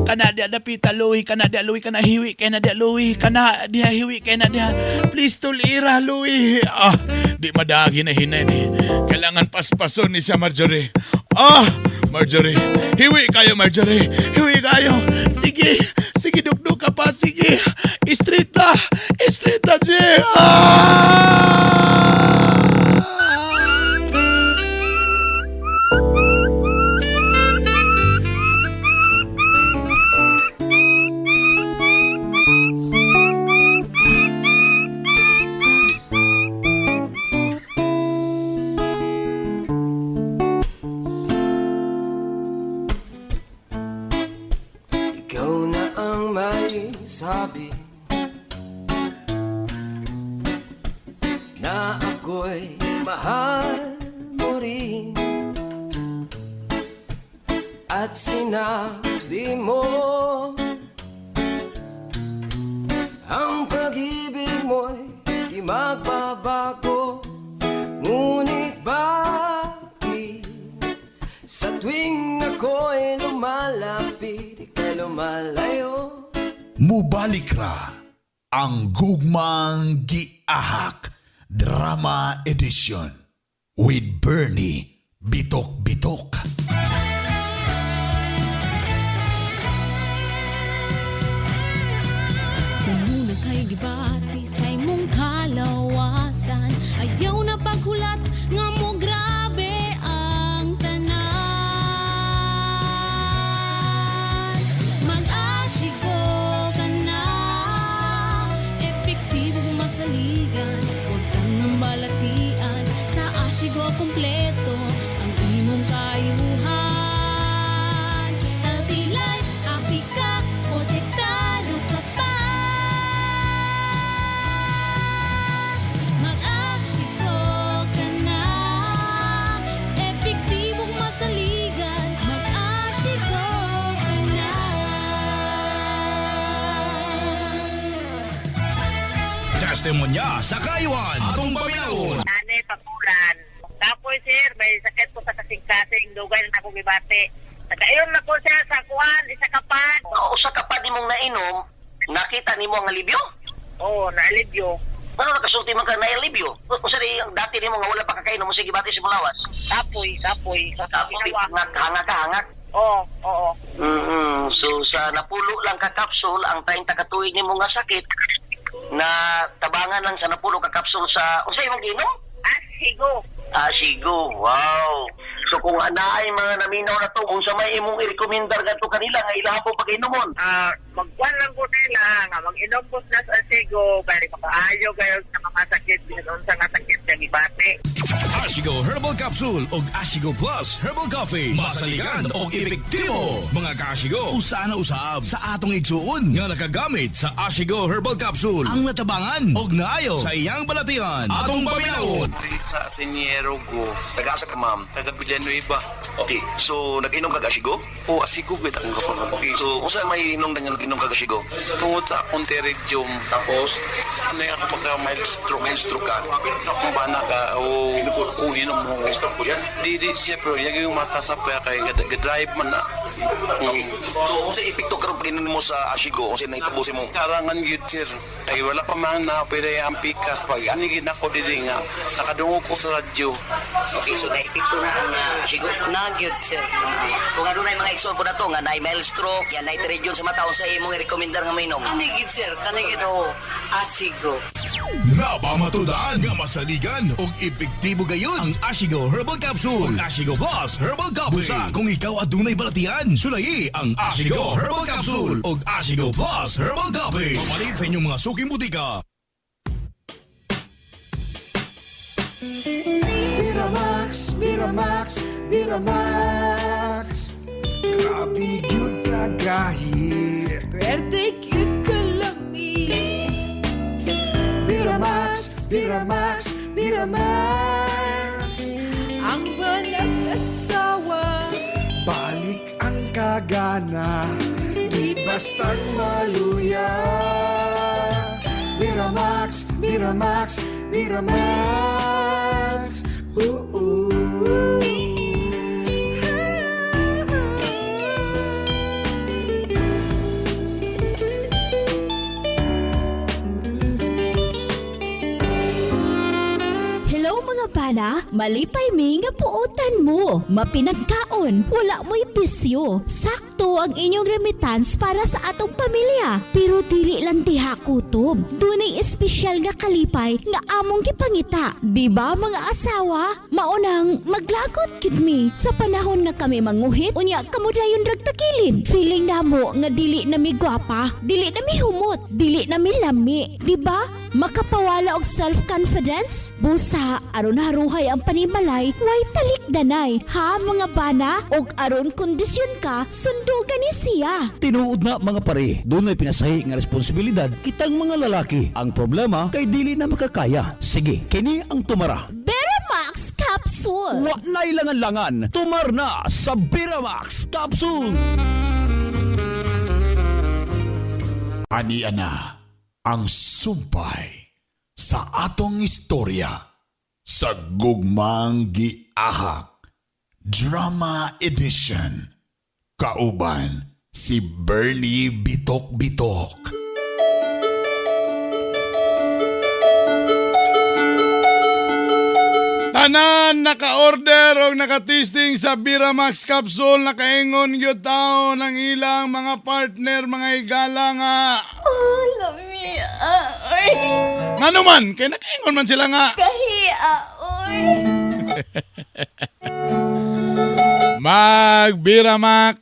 Speaker 11: Kana di dapita luwi, kana di luwi, kana hiwi, kana di luwi, kana di hiwi, kana di.
Speaker 10: Please tulira, Louie. Ah, di madagi na hinay ni. Kailangan paspason ni siya, Marjorie. Ah, Marjorie. Hiwi kayo, Marjorie. Hiwi kayo.
Speaker 11: Sige, sige dugdug ka pa, sige. Street na, street na, G.
Speaker 10: Ah!
Speaker 7: Ikaw na ang may sabi na ako'y mahal mo rin. At sinabi mo ang pag-ibig mo'y di magbabago. Ngunit bakit sa tuwing ako'y lumalapit, ika'y lumalayo?
Speaker 2: Mubalik ra ang Gugmang Giahak Drama Edition with Bernie Bitok Bitok.
Speaker 1: Muna kay gibati sa imong kalawasan. Ayaw na paghulat nga mo grabe ang tanan.
Speaker 4: Seremonya sa kayuan. Atong paminawon.
Speaker 12: Nani, pakulan. Kapoy, sir, may sakit ko sa kasing-kasing. Dugay na akong gibati. Nagkainom na ko siya sa kuan, isa ka pad.
Speaker 13: Usa ka pa nimong nainom, nakita nimo ang alibyo?
Speaker 12: Oo, naalibyo.
Speaker 13: Ano nakasulti man ka na alibyo? Usa di ang dati nimo nga wala pa kakainom mo sige bati sa mulawas.
Speaker 12: Kapoy, kapoy.
Speaker 13: Kapoy, hangak, hangak ka, hangak.
Speaker 12: Oo, oo.
Speaker 13: So sa napulo lang ka kapsul ang 30 ka tuig nimo nga sakit na tabangan lang sa napulo ka kapsul sa usa imong giinom?
Speaker 12: Ah, sigo.
Speaker 13: Ah, sigo. Wow. So kung anaay mga naminaw na to, unsa may imong i-recommendar ngadto kanila nga ilaha po pag-inomon?
Speaker 12: Ah, magkuan lang ko nila nga mag-inom ko sila sa sigo kay makaayo kayo sa mga sakit bisan unsa nga sakit nga gibati.
Speaker 4: Ashigo Herbal Capsule og Ashigo Plus Herbal Coffee. Masaligan og epektibo. Mga kaashigo, usa na usab sa atong igsuon nga nakagamit sa Ashigo Herbal Capsule ang natabangan og naayo sa iyang balatian. Atong paminawon.
Speaker 14: Sa Senyero go.
Speaker 13: Taga-asa ka, ma'am?
Speaker 14: Taga Villanueva.
Speaker 13: Okay. So nag-inom kag Ashigo?
Speaker 14: O, asigo gid akong kapag.
Speaker 13: Okay. So unsa may inom nga nag-inom kag Ashigo?
Speaker 14: Tungod sa akong teridium.
Speaker 13: Tapos
Speaker 14: Ano yung ako pagka mild stroke.
Speaker 13: mild stroke ka.
Speaker 14: Akong bana ka o kung inom mo.
Speaker 13: Stroke po yan?
Speaker 14: Di di siya pero yung yung mata sa pa kay ga-drive man na.
Speaker 13: Okay. So unsa epekto karon pag inom mo sa Ashigo? Unsa nahitabo sa imong
Speaker 14: Karangan gyud sir. Kay wala pa man na pwede ang pikas pag ani gid nako dili nga nakadungog ko sa radyo.
Speaker 13: Okay, so naepekto na ang Ashigo.
Speaker 15: Na gyud sir.
Speaker 13: Kung adunay mga igsoon po na to nga naay mild stroke, yan naay teridium sa mata, unsa imong i-recommendar nga mainom?
Speaker 15: Ani gyud sir, kani gyud oh, asigo.
Speaker 4: Napamatudaan nga masaligan og epektibo gayon ang Ashigo Herbal Capsule ug Ashigo Plus Herbal Coffee. Busa kung ikaw adunay balatian, sulayi ang Ashigo Herbal Capsule ug Ashigo Plus Herbal Coffee. Papalit sa inyong mga suking butika.
Speaker 7: Miramax, Miramax, Miramax. Grabe gyud kagahi.
Speaker 1: Pwerte cute kalami.
Speaker 7: Miramax, Miramax, Miramax.
Speaker 1: Ang banag-asawa.
Speaker 7: Balik ang kagana, di basta't maluya. Miramax, Miramax, Miramax. Oo.
Speaker 3: Hello mga bana, malipay mi nga puotan mo. Mapinagkaon, wala mo'y bisyo. Sakto ang inyong remittance para sa atong pamilya. Pero dili lang diha kutob. Dunay espesyal nga kalipay nga among gipangita. Di ba mga asawa? Maunang maglagot gid mi sa panahon nga kami manguhit unya kamo dayon ragtakilid. Feeling namo nga dili na mi gwapa, dili na mi humot, dili na mi lami. Di ba? Makapawala og self-confidence? Busa, aron haruhay ang panimalay, way talikdanay. Ha mga bana? Og aron kondisyon ka, sundugan ni siya.
Speaker 8: Tinuod na mga pare, dunay pinasahi nga responsibilidad kitang mga lalaki. Ang problema kay dili na makakaya. Sige, kini ang tumara.
Speaker 3: Beramax Capsule!
Speaker 8: Wa na'y langan-langan, tumar na sa Beramax Capsule.
Speaker 2: Ani ana ang sumpay sa atong istorya sa Gugmang Giahak Drama Edition kauban si Bernie Bitok Bitok.
Speaker 10: Tanan naka-order og naka-tasting sa Biramax capsule, nakaingon gyud taon ang ilang mga partner, mga higala nga
Speaker 1: Oh, lami, oy.
Speaker 10: Ngano man kay nakaingon man sila nga
Speaker 1: Kahiya, oy.
Speaker 10: Mag Biramax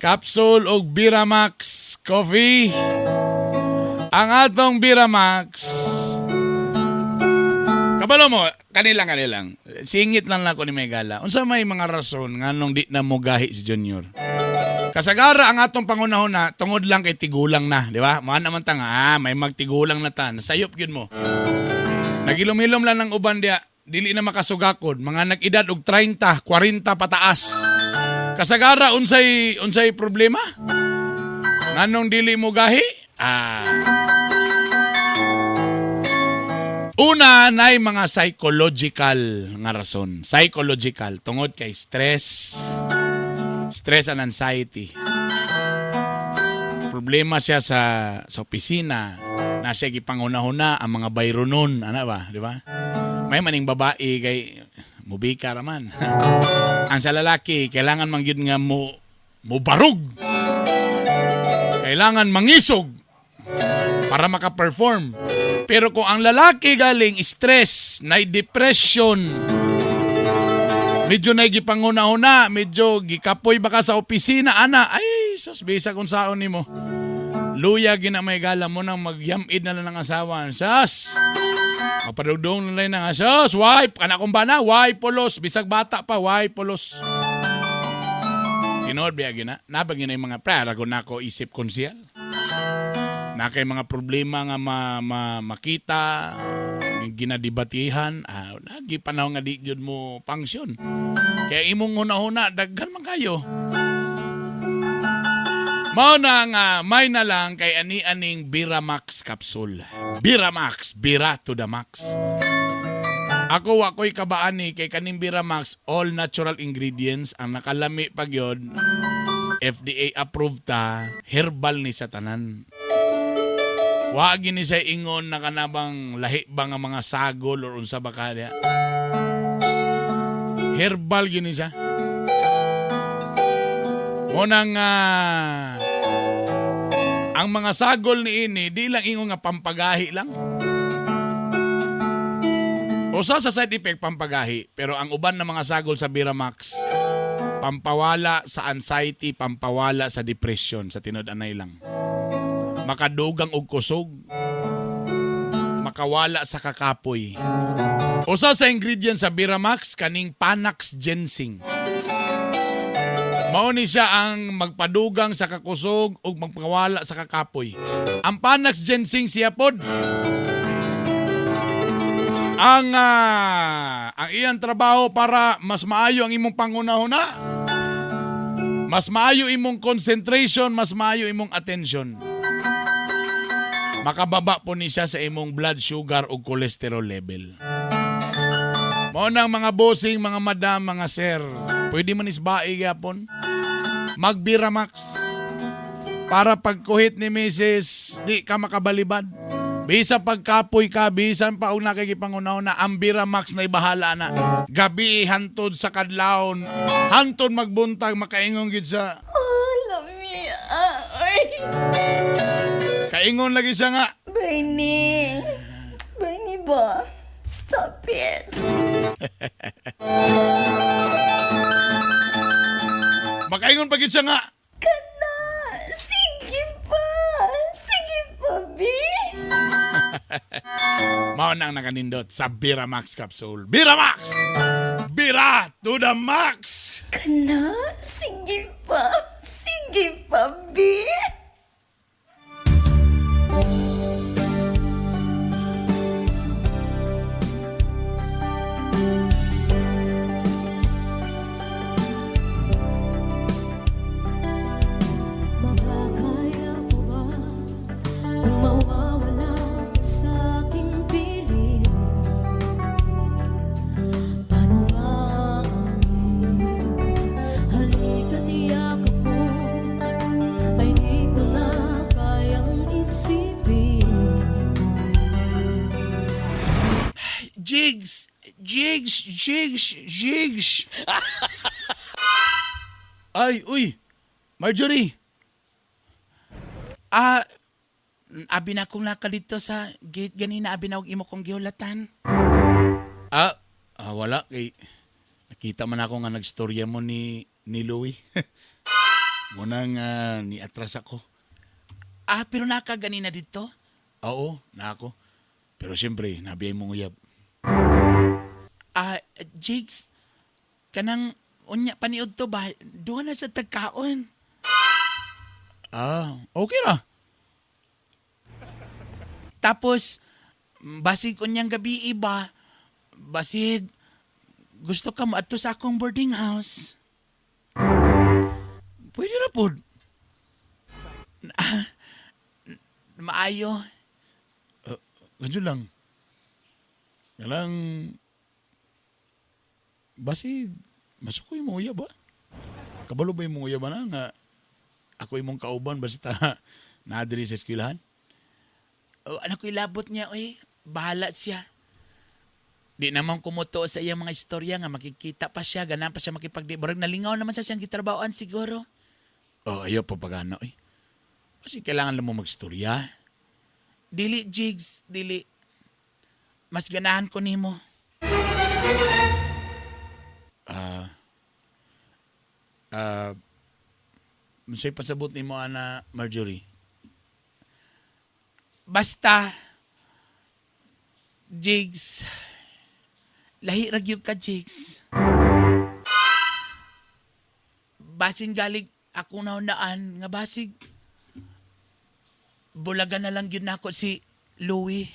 Speaker 10: capsule og Biramax coffee. Ang atong Biramax. Kabalo mo, kanilang kanilang. Singit lang nako ni Megala. Unsa may mga rason nganong di na mo gahi si Junior? Kasagara ang atong pangunahon na tungod lang kay tigulang na, di ba? Mga naman ta nga, may magtigulang na ta. Nasayop gyud mo. Nagilom-hilom lang ng uban diya, dili na makasugakod, mga nag-edad og 30, 40 pataas. Kasagara unsay unsay problema? Nganong dili mo gahi? Ah. Una, nay mga psychological nga rason. Psychological tungod kay stress. Stress and anxiety. Problema siya sa opisina. Na siya gipanghuna-huna ang mga bayronon, ana ba, di ba? May maning babae kay mubika raman. Ang sa lalaki, kailangan man gyud nga mo mubarog. Kailangan mangisog para maka-perform. Pero kung ang lalaki galing stress, na depression, medyo na gipanguna-huna, medyo gikapoy baka sa opisina, ana, ay, sus, bisa kung saon nimo. Luya gina may gala mo nang magyamid na lang ng asawa. Sas! Mapadugdong na lang ng sus, why? Anak kong bana, why polos? Bisag bata pa, why polos? Tinuod biya gina, nabag gina yung mga prara kung nako isip konsyal. Na kay mga problema nga makita, ginadibatihan, nagi panahon nga di gyud mo function. Kaya imong huna-huna, daghan man kayo. Mao na nga may na lang kay ani-aning Biramax capsule. Biramax, Bira to the max. Ako wa ko'y kabaan ni kay kaning Biramax all natural ingredients ang nakalami pa gyud. FDA approved ta, herbal ni sa tanan. Wa gini siya ingon na kanabang lahi ba nga mga sagol or unsa ba kaya. Herbal gini siya. Mo nang ang mga sagol ni ini di lang ingon nga pampagahi lang. Usa sa side effect pampagahi, pero ang uban na mga sagol sa Biramax pampawala sa anxiety, pampawala sa depression sa tinud-anay lang. Makadugang og kusog, makawala sa kakapoy. Usa sa ingredients sa Biramax kaning Panax ginseng. Mao ni siya ang magpadugang sa kakusog ug magpawala sa kakapoy. Ang Panax ginseng siya pod ang iyang trabaho para mas maayo ang imong panghuna-huna. Mas maayo imong concentration, mas maayo imong attention. Makababa po ni siya sa imong blood sugar ug cholesterol level. Mao nang mga bossing, mga madam, mga sir, pwede man isbae gyapon. Magbiramax. Para pagkuhit ni Mrs., di ka makabalibad. Bisa pagkapoy ka, bisan pa og nakikipangunaw na ang Biramax na ibahala na. Gabi hantod sa kadlawon, hantod magbuntag makaingon gid sa
Speaker 16: Oh, lami. Ay.
Speaker 10: Kaingon lagi siya nga.
Speaker 16: Bernie. Bernie ba? Stop it.
Speaker 10: Makaingon pa gid siya nga.
Speaker 16: Kana. Sige pa. Sige pa, B.
Speaker 10: Mao nang nakanindot sa Biramax capsule. Biramax! Bira to the max!
Speaker 16: Kana. Sige pa. Sige pa, B.
Speaker 1: Makakaya ko ba kung mawawala ka sa aking piling? Paano ba ang piling? Halika't yakap mo ay di ko na kayang isipin.
Speaker 11: Jigs! Jigs! Jigs! Jigs!
Speaker 10: Ay, uy! Marjorie!
Speaker 11: Abi na akong naka dito sa gate ganina, abi na og imo kong gihulatan.
Speaker 10: Wala kay nakita man ako nga nagstorya mo ni Louie. Munang ni atras ako.
Speaker 11: Pero naka ganina dito?
Speaker 10: Oo, na ako. Pero siyempre, nabiyay mong uyab.
Speaker 11: Jigs, kanang unya paniud to ba? Duha na sa tagkaon.
Speaker 10: Okay ra.
Speaker 11: Tapos, basig unyang gabi iba, basig gusto ka mo adto sa akong boarding house.
Speaker 10: Pwede ra pod.
Speaker 11: Maayo.
Speaker 10: Ganyan lang. Kanang basi masukoy mo uya ba? Kabalo ba imong uya ba na nga ako imong kauban basta naa diri sa eskwelahan?
Speaker 11: Oh, anak ko ilabot niya, oy. Bahala siya. Di naman kumuto sa iyang mga istorya nga makikita pa siya, ganahan pa siya makipagdi. Barag nalingaw naman sa siyang gitrabahoan siguro.
Speaker 10: Oh, ayaw pa pagana oy. Kasi kailangan lang mo magstorya.
Speaker 11: Dili, Jigs, dili. Mas ganahan ko nimo.
Speaker 10: Ah, ah, unsay pasabot nimo ana Marjorie?
Speaker 11: Basta, Jigs, lahi ra gyud ka, Jigs. Basin galig akong naunaan nga basig bulagan na lang gyud nako si Louie.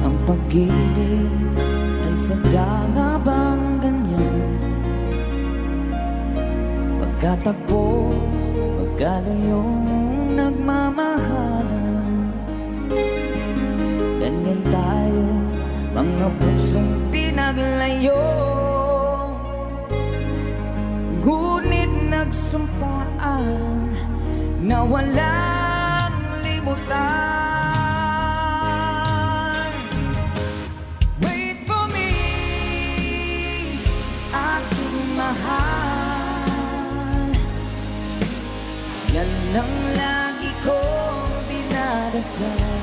Speaker 7: Ang pag-ibig ay sadya nga bang ganyan? Magkatagpo, magkalayong nagmamahalan. Ganyan tayo, mga pusong pinaglayo. Ngunit nagsumpaan na walang limutan. Wait for me, aking mahal. Yan ang lagi kong dinadasal.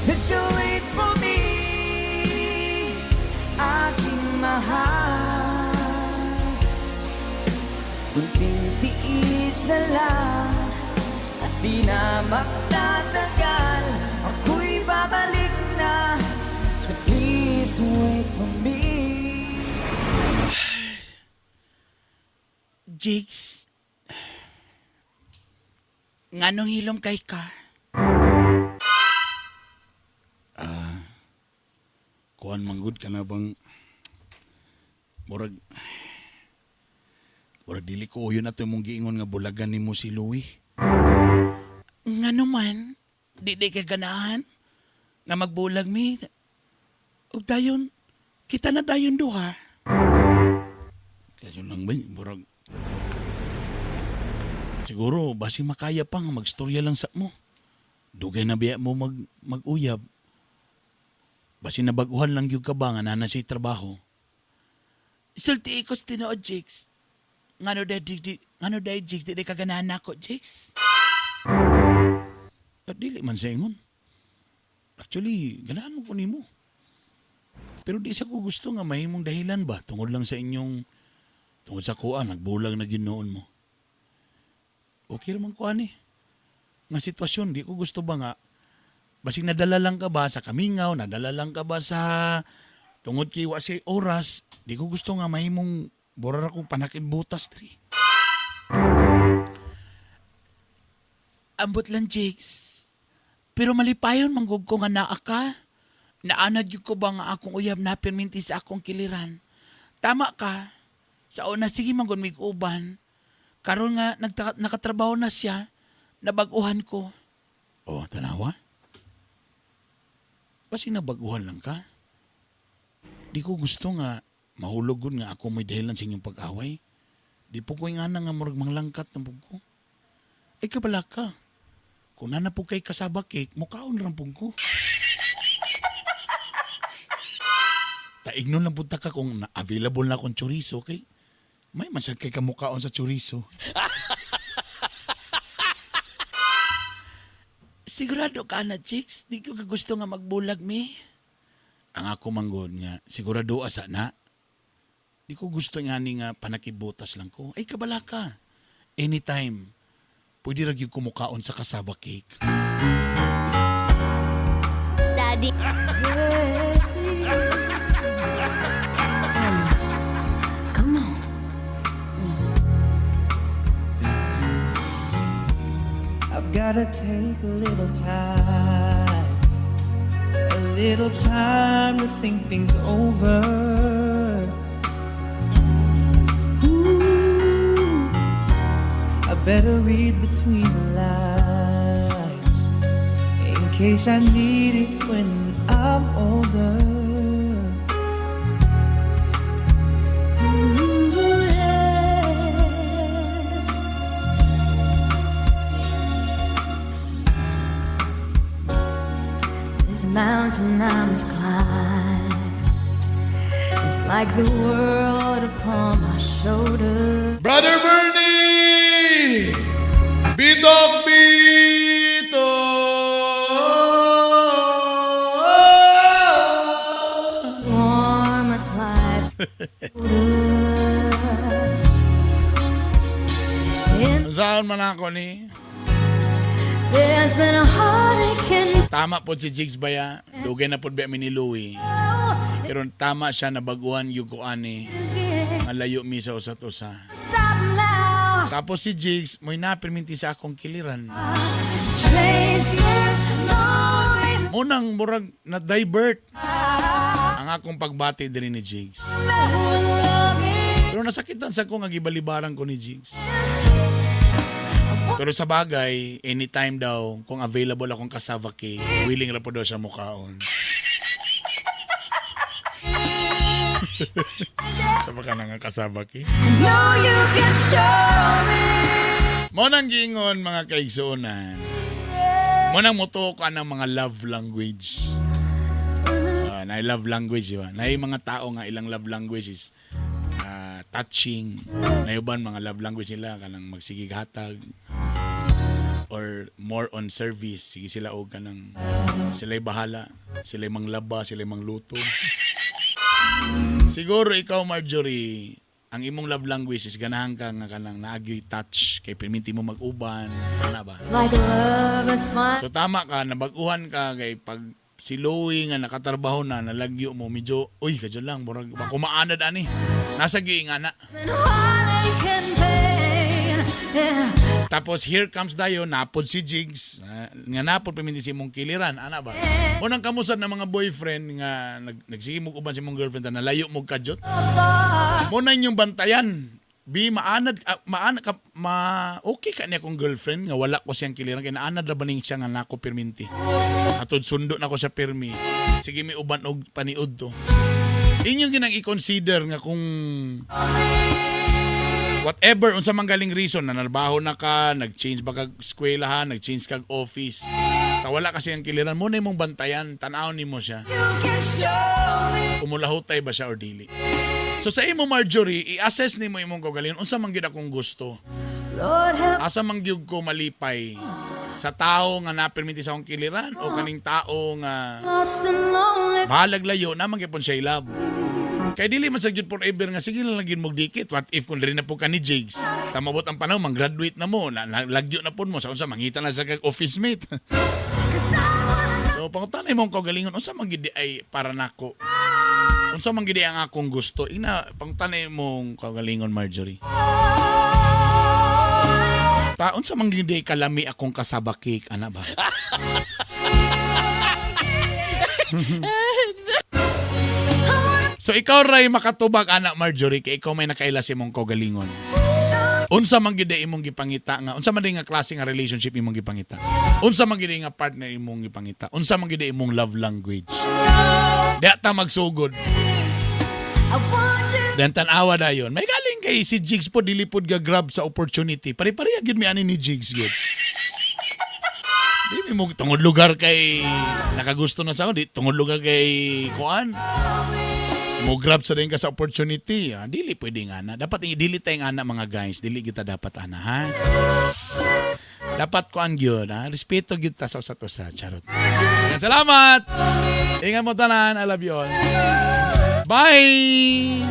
Speaker 7: That you wait for me, aking mahal. Kunting tiis na lang at di na magtatagal. Ako'y babalik na, so please wait for me.
Speaker 11: Jigs, nganong hilom kay ka?
Speaker 10: Kuan manggod ka na bang murag murag dili ko uyon ato imong giingon nga bulagan nimo si Louie.
Speaker 11: Ngano man, di di ka ganahan nga magbulag mi. Ug dayon, kita na dayon duha.
Speaker 10: Kayo lang ba, murag siguro basi makaya pa nga magstorya lang sa mo. Dugay na biya mo mag-uyab. Basi nabaguhan lang gyud ka ba nga naa na siya'y trabaho.
Speaker 11: Sulti ko sa tinuod, Jigs. Ngano day, ngano day, Jigs, di di ka ganahan nako, Jigs.
Speaker 10: At dili man sa ingon. Actually, ganahan mo ko nimo. Pero di sa ko gusto nga mahimong dahilan ba tungod lang sa inyong tungod sa kuan nagbulag na ginoon mo. Okay raman ko ani. Nga sitwasyon di ko gusto ba nga basig nadala lang ka ba sa kamingaw, nadala lang ka ba sa tungod kay wa siya oras, di ko gusto nga mahimong borar akong panakit butas tri.
Speaker 11: Ambot lang, Jigs. Pero malipayon manggug ko nga naa ka. Naanad yun ko ba nga akong uyab na pirminti sa akong kiliran. Tama ka. Sa una, sige manggod mig uban. Karon nga nakatrabaho na siya, nabaguhan ko.
Speaker 10: Oh, tanawa. Basi nabaguhan lang ka. Di ko gusto nga mahulog gud nga ako may dahilan sa inyong pag-away. Di po ko nga na nga murag manglangkat ng pug ko. Ay kabala ka. Kung nana po kay kasaba cake, mukhaon lang pug ko. Taignon lang punta ka kung na available na akong chorizo kay may masad kay kamukhaon sa chorizo.
Speaker 11: Sigurado ka na, Chicks? Di ko gusto nga magbulag, mi.
Speaker 10: Ang ako manggod nga sigurado asa na. Di ko gusto nga ni nga panakibutas lang ko. Ay kabala ka. Anytime. Pwede ra gyud kumukaon sa kasaba cake.
Speaker 3: Daddy.
Speaker 1: Come on.
Speaker 7: I've gotta take a little time, a Little time to think things over. Ooh, I better read between the lines in case I need it when I'm older.
Speaker 1: Ooh, yeah. This mountain I must climb is like the world upon my shoulder.
Speaker 10: Brother Bernie! Bitok Bito!
Speaker 1: Warmest life. In
Speaker 10: Saan man ako ni?
Speaker 1: There's been a heartache and
Speaker 10: Tama po si Jigs Baya. Dugay na po ba mi ni Louie. Pero tama siya na baguhan yung ko ani. Malayo mi sa usat usa.
Speaker 1: Stop now.
Speaker 10: Tapos si Jigs, mo'y napirminti sa akong kiliran.
Speaker 1: Change this lonely
Speaker 10: Munang murag na divert ang akong pagbati diri ni Jigs. Pero nasakitan sa ko nga gibalibaran ko ni Jigs. Pero sa bagay, anytime daw, kung available akong cassava cake, willing ra po daw siya mukaon. Sa baka na nga cassava cake.
Speaker 1: I know you can show me.
Speaker 10: Mo nang giingon mga kaigsuonan. Mo nang mutuo ka ng mga love language. Na love language, di ba? Na mga tao nga ilang love language is touching. Na uban mga love language nila kanang magsigig hatag or more on service. Sige sila og kanang sila'y bahala, sila'y manglaba, sila'y mangluto. Siguro ikaw, Marjorie, ang imong love language is ganahan ka nga kanang naagyoy touch kay perminti mo mag-uban, ana ba?
Speaker 1: It's like love is fine.
Speaker 10: So tama ka, nabaguhan ka kay pag si Louie nga nakatrabaho na, nalagyo mo, medyo, uy, kadyo lang, murag, bako maanad ani. Nasa giing ana.
Speaker 1: And heartache and pain. Yeah.
Speaker 10: Tapos here comes dayo, napod si Jigs, nga napod paminti si imong kiliran, ana ba? Unang kamusad ng mga boyfriend nga nagsige mo uban si imong girlfriend na nalayo mo kadyot. Muna inyong bantayan. Bi maanad maanad ka ma okay ka niya akong girlfriend nga wala ko siyang kiliran kay naanad ra ba ning siya nga nako pirminti. Atod sundo na ko siya pirmi. Sige mi uban og paniud to. Inyong ginang i-consider nga kung whatever unsa man galing reason na narbaho na ka, nag-change ba kag eskwelahan, nag-change kag office. Ta wala kasi ang kiliran mo na imong bantayan, tan-awon nimo siya. Kumulahutay ba siya or dili. So sa imo, Marjorie, i-assess nimo imong kaugalingon unsa man gyud akong gusto.
Speaker 1: Lord help
Speaker 10: Asa man gyud ko malipay, sa tao nga napermiti sa akong kiliran o kaning tao nga
Speaker 1: lost and lonely.
Speaker 10: bahalag layo na man gyud siya love. Kay dili man sa gyud forever nga sige lang gyud mo dikit. What if kung diri na po ka ni Jigs? Tamabot ang panahon, mang-graduate na mo, na lagyo na pud mo sa unsa mangita na sa kag office mate. So pangutanay mong kaugalingon unsa man gyud ay para nako. Unsa man gyud ang akong gusto? Ina pangutanay mong kaugalingon, Marjorie. Ta unsa man gyud ay kalami akong cassava cake ana ba? So ikaw ray makatubag ana, Marjorie, kay ikaw may nakaila sa imong kaugalingon. Unsa man gyud ay imong gipangita nga unsa man nga klase nga relationship imong gipangita? Unsa man gyud nga partner imong gipangita? Unsa man gyud imong love language? Diha ta magsugod.
Speaker 1: I want you.
Speaker 10: Dan tan-awa dayon. May galing kay si Jigs po dili pod ga grab sa opportunity. Pare-pareha gyud mi ani ni Jigs gyud. Di mi mo tungod lugar kay nakagusto na sa ako, di tungod lugar kay kuan. Mo grab sa rin ka sa opportunity. Ah, dili pwede nga na. Dapat dili tayong ana mga guys. Dili kita dapat ana ha. Dapat kuan gyud ha. Respeto gyud ta sa usa't usa. Charot. Yan, salamat. Ingat mo tanan. I love you all. Bye.